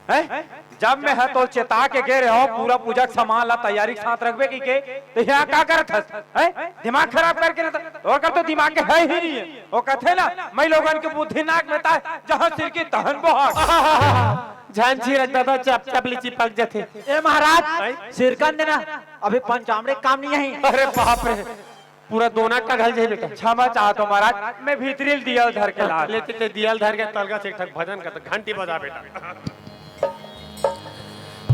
हैं? जब मैं ह तोला चेता के गे रहेंव, पूरा पूजा के सामान ला तैयारी के साथ रखबे कहिके, त यहाँ का करत हस? हैं? दिमाग खराब करके ना त, ओकर तो दिमाग के हे ही नहीं हे। वो कहथे ना, मैं लोगन के बुद्धि नाक में ताय, जहाँ सिरकी तहन बोहर। झन छिरक दादा, चप चप ले चिपक जाथे। ए महाराज, हैं? सिरकन देना, अभी पंचामृत काम नहीं हे। अरे बाप रे, पूरा दोना टघल जाही बेटा। क्षमा चाहत हों महाराज, मैं भीतरी ल दिया ल धर के लात। ले ते, ते दिया ल धर के तलगा से एक ठक भजन कर, घंटी बजा बेटा।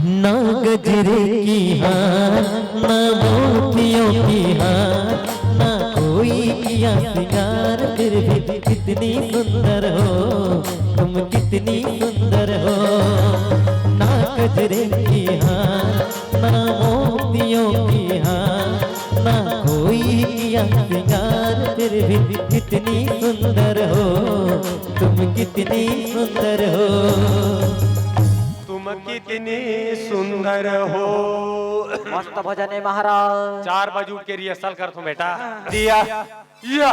ना गजरे की हार, ना मोतियों की हार, ना कोई किया सिंगार, फिर भी कितनी सुंदर हो तुम, कितनी सुंदर हो। ना गजरे की हार, ना मोतियों की हार, ना कोई किया सिंगार, फिर भी कितनी सुंदर हो तुम, कितनी सुंदर हो। तुम कितनी सुंदर हो। मस्त भजन हे महाराज। चार बजे उठ के रिहर्सल करथों बेटा। दिया। या।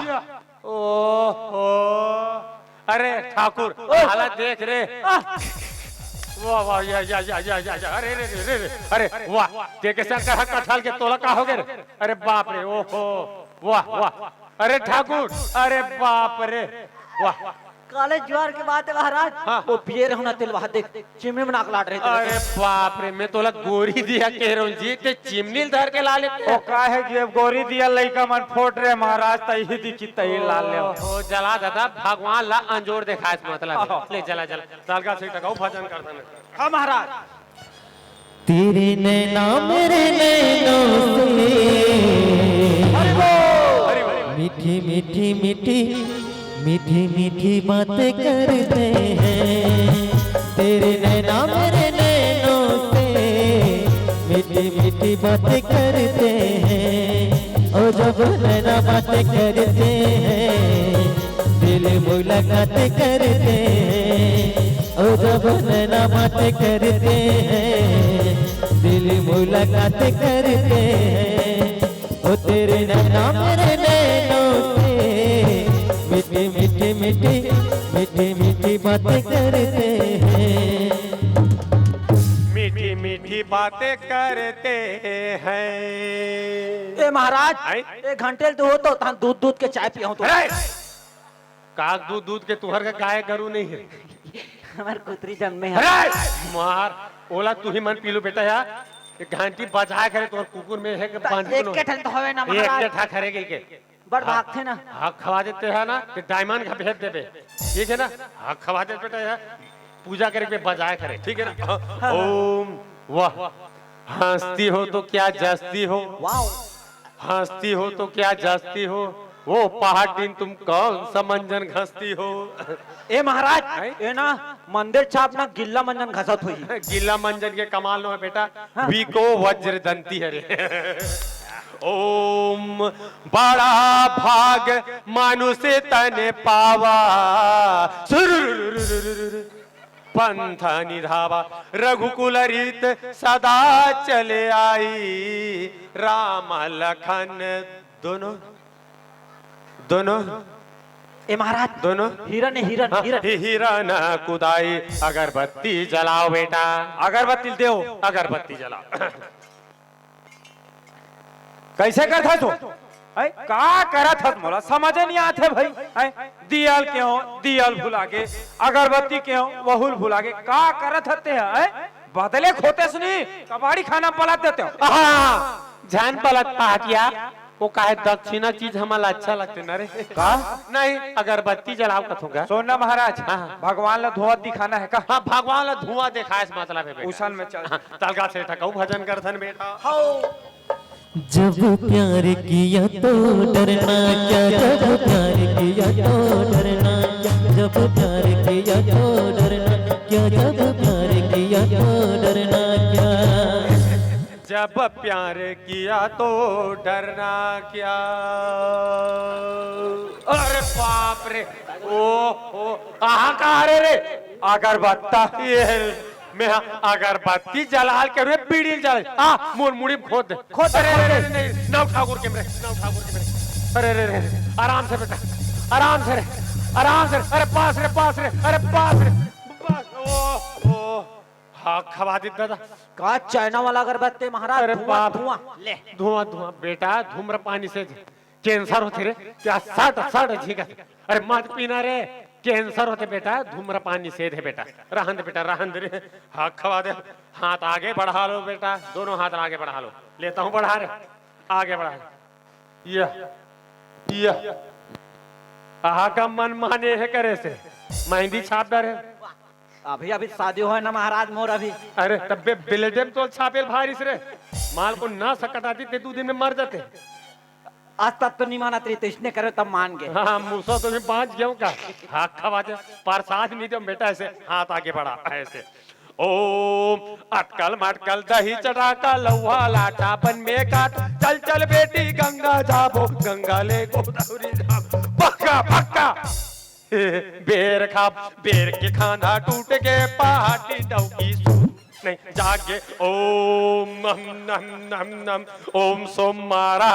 ओहो। अरे ठाकुर, ओए। हालत देख रे। आह। वाह, वाह, या, या, या, या, या, या। अरे, रे, रे, रे, रे। अरे, वाह। देख के शंकर ह कठल के तोला का हो गे रे? अरे बाप रे, ओहो। वाह, वाह। अरे ठाकुर, अरे बाप रे। वाह। काले जुआर के बात हे महाराज। हाँ। वो पिए रहूं ना तेल वहां देख। चिमनी में नाक लात रहे थे। अरे बाप रे, मैं तोला गोरी दिया कह रहा हूँ जी, ते चिमनी ल धर के ला लेते। ओ काहे जी, अब गोरी दिया लइका मन फोट रहे महाराज, तही दिखी तही लाल ले। ओ जला दादा, भगवान ला अंजोर देखाए से मतलब हे। ले जला, जला। तलगा से टकाऊ भजन कर देना। हाँ महाराज। तेरे नैना मेरे नैनों से हरि बोल। मीठी मीठी मीठी मीठी मीठी बातें करते हैं, तेरे नैना मेरे नैनों से मीठी मीठी बातें करते हैं। ओ जब नैना बातें करते हैं, दिल मुलाकात करते हैं। ओ जब नैना बातें करते हैं, दिल मुलाकात करते हैं। ओ तेरे नैना मेरे नैनों से मीठी मीठी मीठी मीठी मीठी बातें करते हैं। मीठी मीठी बातें करते हैं। ए महाराज, आई? एक घंटे ले तो हो तो तहां दूध दूध के चाय पियाऊं तो। अरे! का दूध दूध के, तुहर का गाय गरु नहीं हे? हमर कुतरी जन्मे हे। अरे! मार, ओला तुही मन पीलू बेटा यार। एक घंटी बजाए करे तोर कुकुर में हे के त बांध एक लो। के ठन तो हवे ना एक महाराज। के ठा खरे के, के। बड़ हाँ, भागथे ना। हाँ, खवा देते हैं ना, तो डायमंड का भेज देबे। ठीक है ना? हाँ, खवा दे बेटा यार। पूजा करे पे बजाए करे, ठीक है ना? हाँ। ओम, वाह। हंसती हो तो क्या जचती हो? वाओ। हंसती हो तो क्या जचती हो, वो पहाटिन तुम कौन सा मंजन घसती हो? ए महाराज, हैं? ए ना मंदिर छाप ना गिल्ला मंजन घसत होही। गिल्ला मंजन के कमाल नो हे बेटा, हाँ। विको वज्र दंती हरे। ओम बड़ा भाग मानुष तन पावा, सुरुरुरुरुरुरु, पंथ निधावा, रघुकुल रीत सदा चले आई, राम लखन दोनों, दोनों, ए महाराज, दोनों। हिरन हे, हिरन, हाँ, हिरन। हि-, हिरन कुदाई, अगरबत्ती जलाओ बेटा। अगरबत्ती देव। अगरबत्ती जलाओ। कइसे करत हस तू? हैं? का करत हस, मोला समझे नइ आत हे भई। हैं? दियल के हो, दियल भुला गे, अगरबत्ती के हो, वहू ल भुला गे। का करत हस ते ह, हैं? बदले खोते सुनी, कबाड़ी खाना पलत देते हो। हाँ, झन पलत पहाटिया, वो काहे दक्षिणा चीज हमला अच्छा लगथे न रे। का? नहीं, अगरबत्ती जलाओ कथों का। सुन ना महाराज, हाँ, हाँ। भगवान ला धुआं दिखाना हे का? हाँ, भगवान ला धुआं देखाए से मतलब हे बेटा। उसन में चल। हाँ, तलगा से ठकऊ भजन करथन बेटा। हौ। जब प्यार किया तो डरना क्या, जब प्यार किया तो डरना क्या, जब प्यार किया तो डरना क्या, जब प्यार किया तो डरना क्या। जब प्यार किया तो डरना क्या। अरे बाप रे, ओ, ओ, कहाँ, कहाँ रे, रे? अगरबत्ता, ये मैं अगरबत्ती जलाल के रे, बीड़ी जलाल। आ, मोर मुड़ी में खोद दे। खोद दे, अरे, अरे, खोद अरे, दे। नहीं, नव ठाकुर के मेरे, नव ठाकुर के मेरे। अरे, अरे, अरे, आराम से बेटा, आराम से रे, आराम से रे। अरे, पास रे, पास रे, अरे, पास रे, पास। ओ, ओ, हाँ, खवा दी दादा। का चाइना वाला अगरबत्ती महाराज, अरे धुआं, बाप। धुआं, ले। धुआं, धुआं, बेटा, धूम्रपानी से कैंसर होथे रे, क्या सट सट झींकत। अरे मत पीना रे, कैंसर होथे बेटा, धूम्रपान निषेध हे बेटा। रहन दे बेटा, रहन दे रे। हाँ, खवा दे। हाथ आगे बढ़ा लो बेटा, दोनों हाथ आगे बढ़ा लो। लेता हूँ बढ़ा रे, आगे बढ़ा। यह, यह। आहा का मन माने हे करे से, मेहंदी छाप डारे। अभी, अभी शादी होय ना महाराज मोर अभी। अरे तब्बे बिलेटे में तो छापेल भारिस रे। माल को ना सकटाती ते दू दिन में मर जाते। आज तक तो नहीं मानत रही, तो इसने करे तब मान गए। हाँ, मूसो तो मैं बांच गया हूँ का? हाँ, खवा दे, प्रसाद नहीं दो बेटा, ऐसे हाथ आगे बढ़ा, ऐसे। ओम अटकल मटकल दही चटाका लौहा लाटा बन में काट, चल चल बेटी गंगा जाबो, गंगा ले गोदावरी जाबो, पक्का पक्का। बेर खा, बेर के खांधा टूट के पहाटी डौकी सो नहीं जागे। ओम नम नम नम नम, ओम सोमवारा,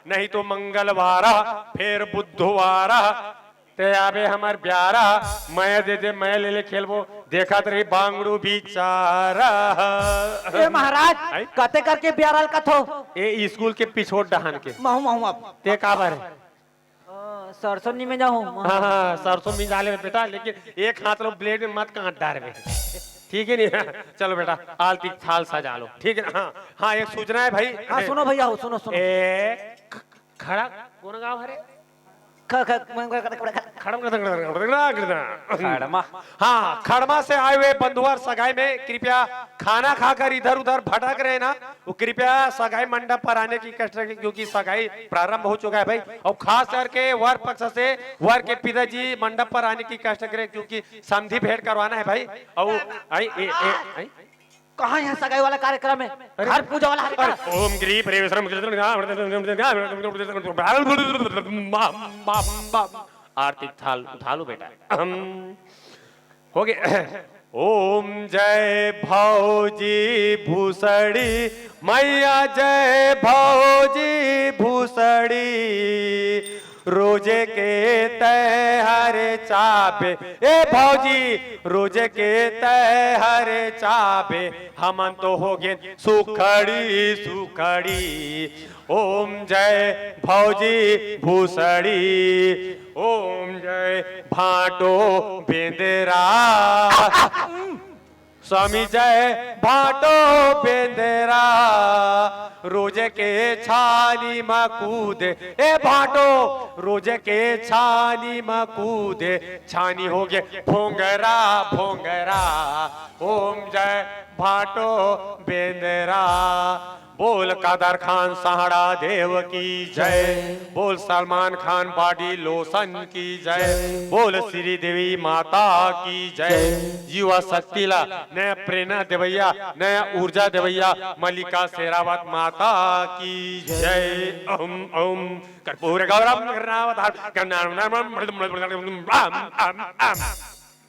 नहीं तो मंगलवारा, फिर बुधवारा। ते आबे हमर प्यारा, मैं दे दे, मैं ले ले खेलबो, देखत रही बांगड़ू बिचारा। ए महाराज, आई? कते करके प्यारा ल कथो? ए स्कूल के पिछोट डहान के। महू, महू अब। ते काबर? अ, सरसों नी में जाहूँ। हाँ, हाँ, सरसों मिंजा ले बेटा, लेकिन एक हाथ लो ब्लेड में मत काट डारबे। ठीक है नी? चलो बेटा, आलती थाल सजा लो। ठीक है ना? हाँ, हाँ, एक सूचना है भाई। हाँ, सुनो भैया हो, सुनो, सुनो। ए, ख-, खड़ा, कौन गाँव है रे? ख-, ख-, खड़म, खड़म, खड़म। खड़मा। हाँ, खड़मा से आए हुए बंधुवर सगाई में कृपया खाना खाकर इधर उधर भटक रहे ना, वो कृपया सगाई मंडप पर आने की कष्ट रखें, क्योंकि सगाई प्रारंभ हो चुका है भाई। और खास करके वर पक्ष से वर के पिताजी मंडप पर आने की कष्ट करें, क्योंकि समधी भेंट करवाना है भाई। और आई, ए, ए, आई। कहाँ यहाँ सगाई वाला कार्यक्रम है? अरे, घर पूजा वाला कार्यक्रम। अरे, ओम गृह प्रवेश आरती थाल उठा लो बेटा। अहम। हो गए। ओम जय भौजी भूसड़ी, मैया जय भौजी भूसड़ी। रोजे के तैहर चाबे, ए भौजी, रोजे के तैहर चाबे, हमन तो हो गए सुखड़ी सुखड़ी। ओम जय भौजी भूसड़ी, ओम जय भाटो बेंदरा। स्वामी जय भाटो बेंदरा, रोज के छानी म कूदे, ए भाटो, रोज के छानी म कूदे, छानी हो गे भोंगरा भोंगरा। ओम जय भाटो बेंदरा। बोल कादर खान सहाड़ा देव की जय। जय। बोल सलमान खान बॉडी लोशन की जय। जय। बोल श्री देवी माता की जय। जय। युवा शक्ति ला नया प्रेरणा देवैया, नया ऊर्जा देवैया मल्लिका शेरावत माता की जय। जय। ओम ओम कर्पूर गौरम गणनावधार गणनाम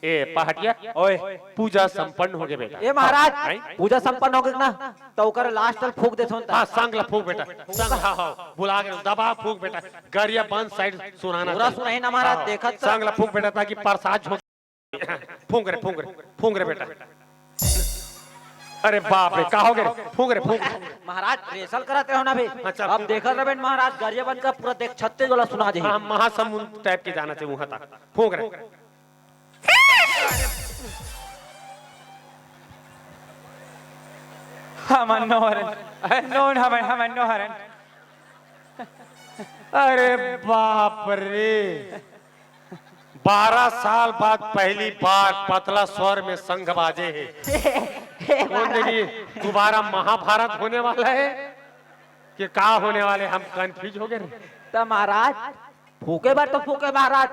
ए पहाटिया, ओए। पूजा संपन्न हो गए बेटा। ए महाराज, हैं? पूजा संपन्न हो गए ना, तो ओकर लास्ट ल फूक देथन त। हाँ, संग ला फूक बेटा। संग, हाँ, हाँ, भुला गए, दबा फूक बेटा। गरिया बंद साइड सुनाना पूरा चाहिए। सुनाही ना महाराज, हाँ, देखत संग ला फूक बेटा, ताकि प्रसाद झोंक। फूक रे, फूक रे, फूक रे बेटा। अरे बाप रे, का हो गए? फूक रे, फूक। महाराज, रिहर्सल करत रहो ना अभी। अच्छा, अब फूक। देखत रहबे महाराज, गरिया बंद का पूरा देख छत्तीसगढ़ ला सुना जाही। हाँ, महासमुंद टाइप के जाना चाहिए वहां तक। फूक रे। हमन नोहरन। अरे नोन हमन, हमन नोहरन। अरे बाप रे, बारह साल बाद पहली बार पतला स्वर में संघ बाजे हे। हे कौन महाराज। देनी, दोबारा महाभारत होने वाला है कि का होने वाले, हम कंफ्यूज हो गए रे। त महाराज, फूके बर तो फूके महाराज।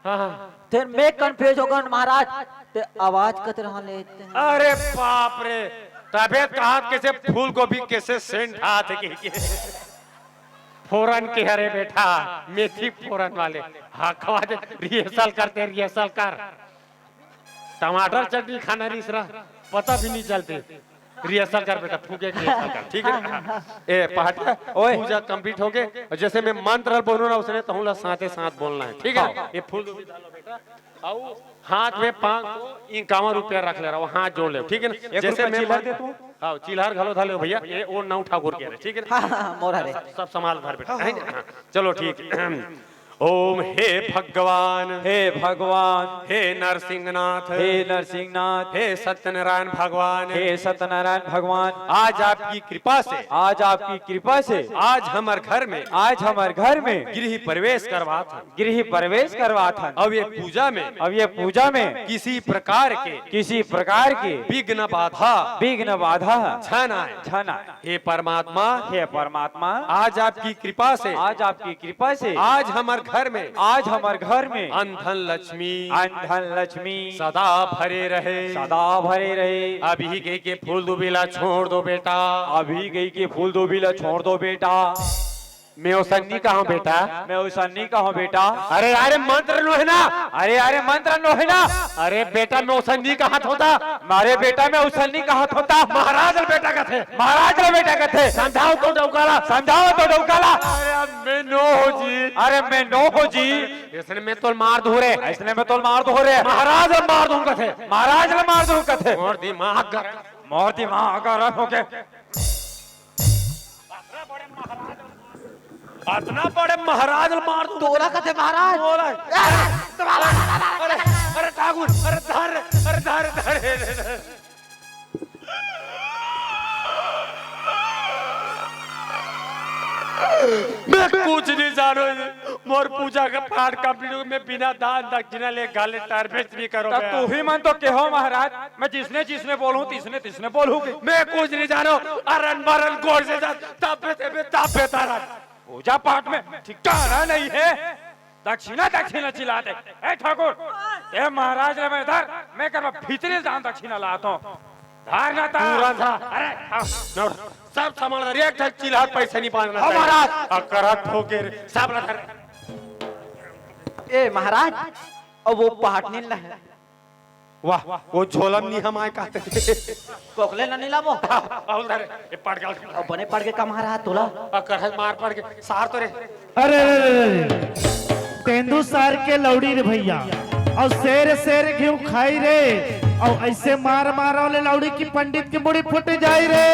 हाँ, हाँ। फिर मैं कंफ्यूज हो गया महाराज, ते आवाज कतरा लेते हैं। अरे बाप रे, तबे त कहा कैसे फूल गोभी कैसे सेंट आत हे कि, कि। फोरन के हरे बेटा, मेथी फोरन वाले। हाँ, खवा दे, रिहर्सल करते, रिहर्सल कर। टमाटर चटनी खाना रिस रहा, पता भी नहीं चलते। रिहर्सल कर बेटा, फूके के रिहर्सल कर, ठीक है? हाँ। ए पहाटिया, ओए। पूजा कंप्लीट हो गए, और जैसे मैं मंत्र बोलूँ ना, उसने तहूँ ला साथे साथ बोलना है, ठीक है? हाँ। ये फूल गोभी डालो बेटा, आओ, हाथ में पाँच सौ इक्यावन रुपया रख ले रहा हूँ, हाथ जोड़ ले, ठीक है ना? एक जैसे रुपया मैं चिल्लर मंत्र दे तू। हाँ, चिल्लर घलो धले हो भैया, ये और नौ ठाकुर के रहे, ठीक है ना? हाँ, हाँ, मोरा रे। सब, सब संभाल घर बेटा, हाँ, है ना? हाँ। हाँ, चलो ठीक है। ओम हे भगवान, हे भगवान, हे नरसिंहनाथ, हे नरसिंहनाथ, हे सत्यनारायण भगवान, हे सत्यनारायण भगवान, आज आपकी कृपा से, आज आपकी कृपा से, आज हमर घर में, आज हमर घर में गृह प्रवेश करवात हन। गृह प्रवेश करवात हन। अब ये पूजा में, अब ये पूजा में किसी प्रकार के, किसी प्रकार के विघ्न बाधा, विघ्न बाधा झन आए। झन आए। हे परमात्मा, हे परमात्मा, आज आपकी कृपा से, आज आपकी कृपा से, आज हमर घर में, आज हमर घर में अन धन लक्ष्मी, अन धन लक्ष्मी सदा भरे रहे, सदा भरे रहे। अभी कहिके फूल दुबी ला छोड़ दो बेटा। अभी कहिके फूल दुबी ला छोड़ दो बेटा। मैं ओसन नी कहूँ बेटा। मैं ओसन नी कहूँ बेटा। अरे, अरे, मंत्र नोहे ना। अरे, अरे, मंत्र नोहे ना। अरे बेटा, मैं ओसन नी कहत होता। अरे बेटा, मैं ओसन नी कहत होता। महाराज ल बेटा कथे। महाराज ल बेटा कथे। समझाओ तो डौका ला। समझाओ तो डौका ला। अरे मैं नो हो जी। अरे मैं नो हो जी। इसने मैं तोल मार दूँ रे। इसने मैं तोल मार दूँ रे। महाराज ल मार दूँ कथे। महाराज ल मार दूँ कथे। मोर दिमाग गरम। मोर दिमाग गरम हो गए। अतना बड़े महाराज ल मार दूँ। तोला कथे महाराज। तोला। अरे, अरे ठाकुर, अरे धर, अरे धर, धर, धर। मैं कुछ नहीं जानो, मोर पूजा का पाठ complete हो, मैं बिना दान दक्षिणा ले घाले टरबेच नहीं करो तब मैं। तू ही मन तो कहो महाराज, मैं जिसने जिसने बोलूं, तिसने तिसने बोलूंगी। मैं कुछ नहीं जानो, अरन मरन गोर से जा, तब पे, तब पे, तब पे तारा। पूजा पाठ में ठिकाना नहीं है। दक्षिणा, दक्षिणा चिल्लाते। ए ठाकुर, ए महाराज रे मैं धर, मैं कर भीतरी दान दक्षिणा लाता हूँ। धार ना था। पूरा था। अरे, हाँ, नोट। सब सामान धर, एक ठक चिल्हार पैसा नहीं पाना हाँ, चाहिए। महाराज। अकरत हो के रे, सब ला धर। ए महाराज, अब वो पहाटनी ला है। वाह, वो झोलम नी हम आए कहते। कोकले ना नी लाबो। अउल धर, ए पड़ गया। अब बने पड़ के कमा रहा तोला। अकरत मार पड़ के, सार तो रे। अरे, अरे, अरे, अरे। तेंदू सार के लौड़ी रे भैया, अउ शेर शेर घिउ खाई रे, अउ ऐसे मार मारो ले लौड़ी की पंडित की मुड़ी फुट जाई रे।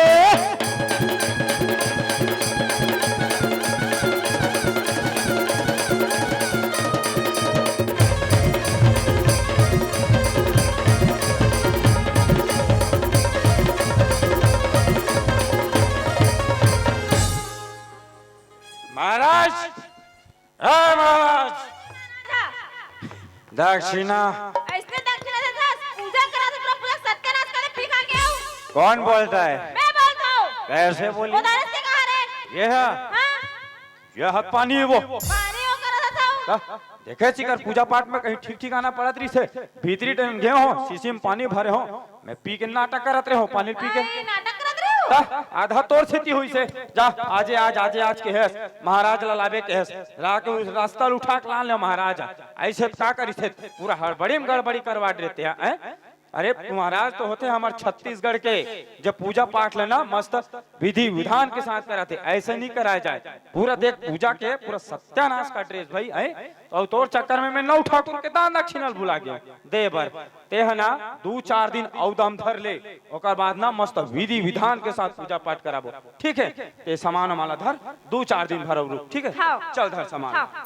महाराज, हे महाराज, दक्षिणा। ऐसने दक्षिणा देथस, पूजा करा तो पूरा, पूरा सत्यानाश करे, पी खा के आऊ। कौन बोलता है? मैं बोलता हूँ। कैसे बोली? वो दादा ये है, हाँ? ये है पानी वो। पानी वो करत हस। का? देखे सिकर पूजा पाठ में कहीं ठीक ठिकाना पड़त रहिस हे। भीतरी टाइम गे हो, शीशी में पानी भरे हो। मैं पी के नाटक करत रहे हो, पानी पी के। अरे, नाटक करत रहे हो? का? आधा तोर सेती होइस हे। जा, आजे आज, आजे आज के हेस। महाराज ला लाबे के हेस। रा के उस रास्ता ल उठा के लान ले महाराज। ऐसे त का करिस हे? पूरा हड़बड़ी में गड़बड़ी करवा देते हैं, हैं? अरे महाराज तो होथे हमर छत्तीसगढ़ के, जब पूजा पाठ लेना मस्त विधि विधान के साथ कराथे, ऐसे नहीं कराया जाए। पूरा देख पूजा के पूरा सत्यानाश कर देस भाई, हैं? अउ तोर चक्कर में मैं नौ ठाकुर के दान दक्षिणा ल भुला गेंव दे बर। ते ह ना दू चार दिन अउ दम धर ले, ओकर बाद ना मस्त विधि विधान के साथ पूजा पाठ कराबो, ठीक है? ते सामान वामान ला धर, दू चार दिन भर अउ रुक, ठीक है? हाँ। चल धर सामान। हाँ।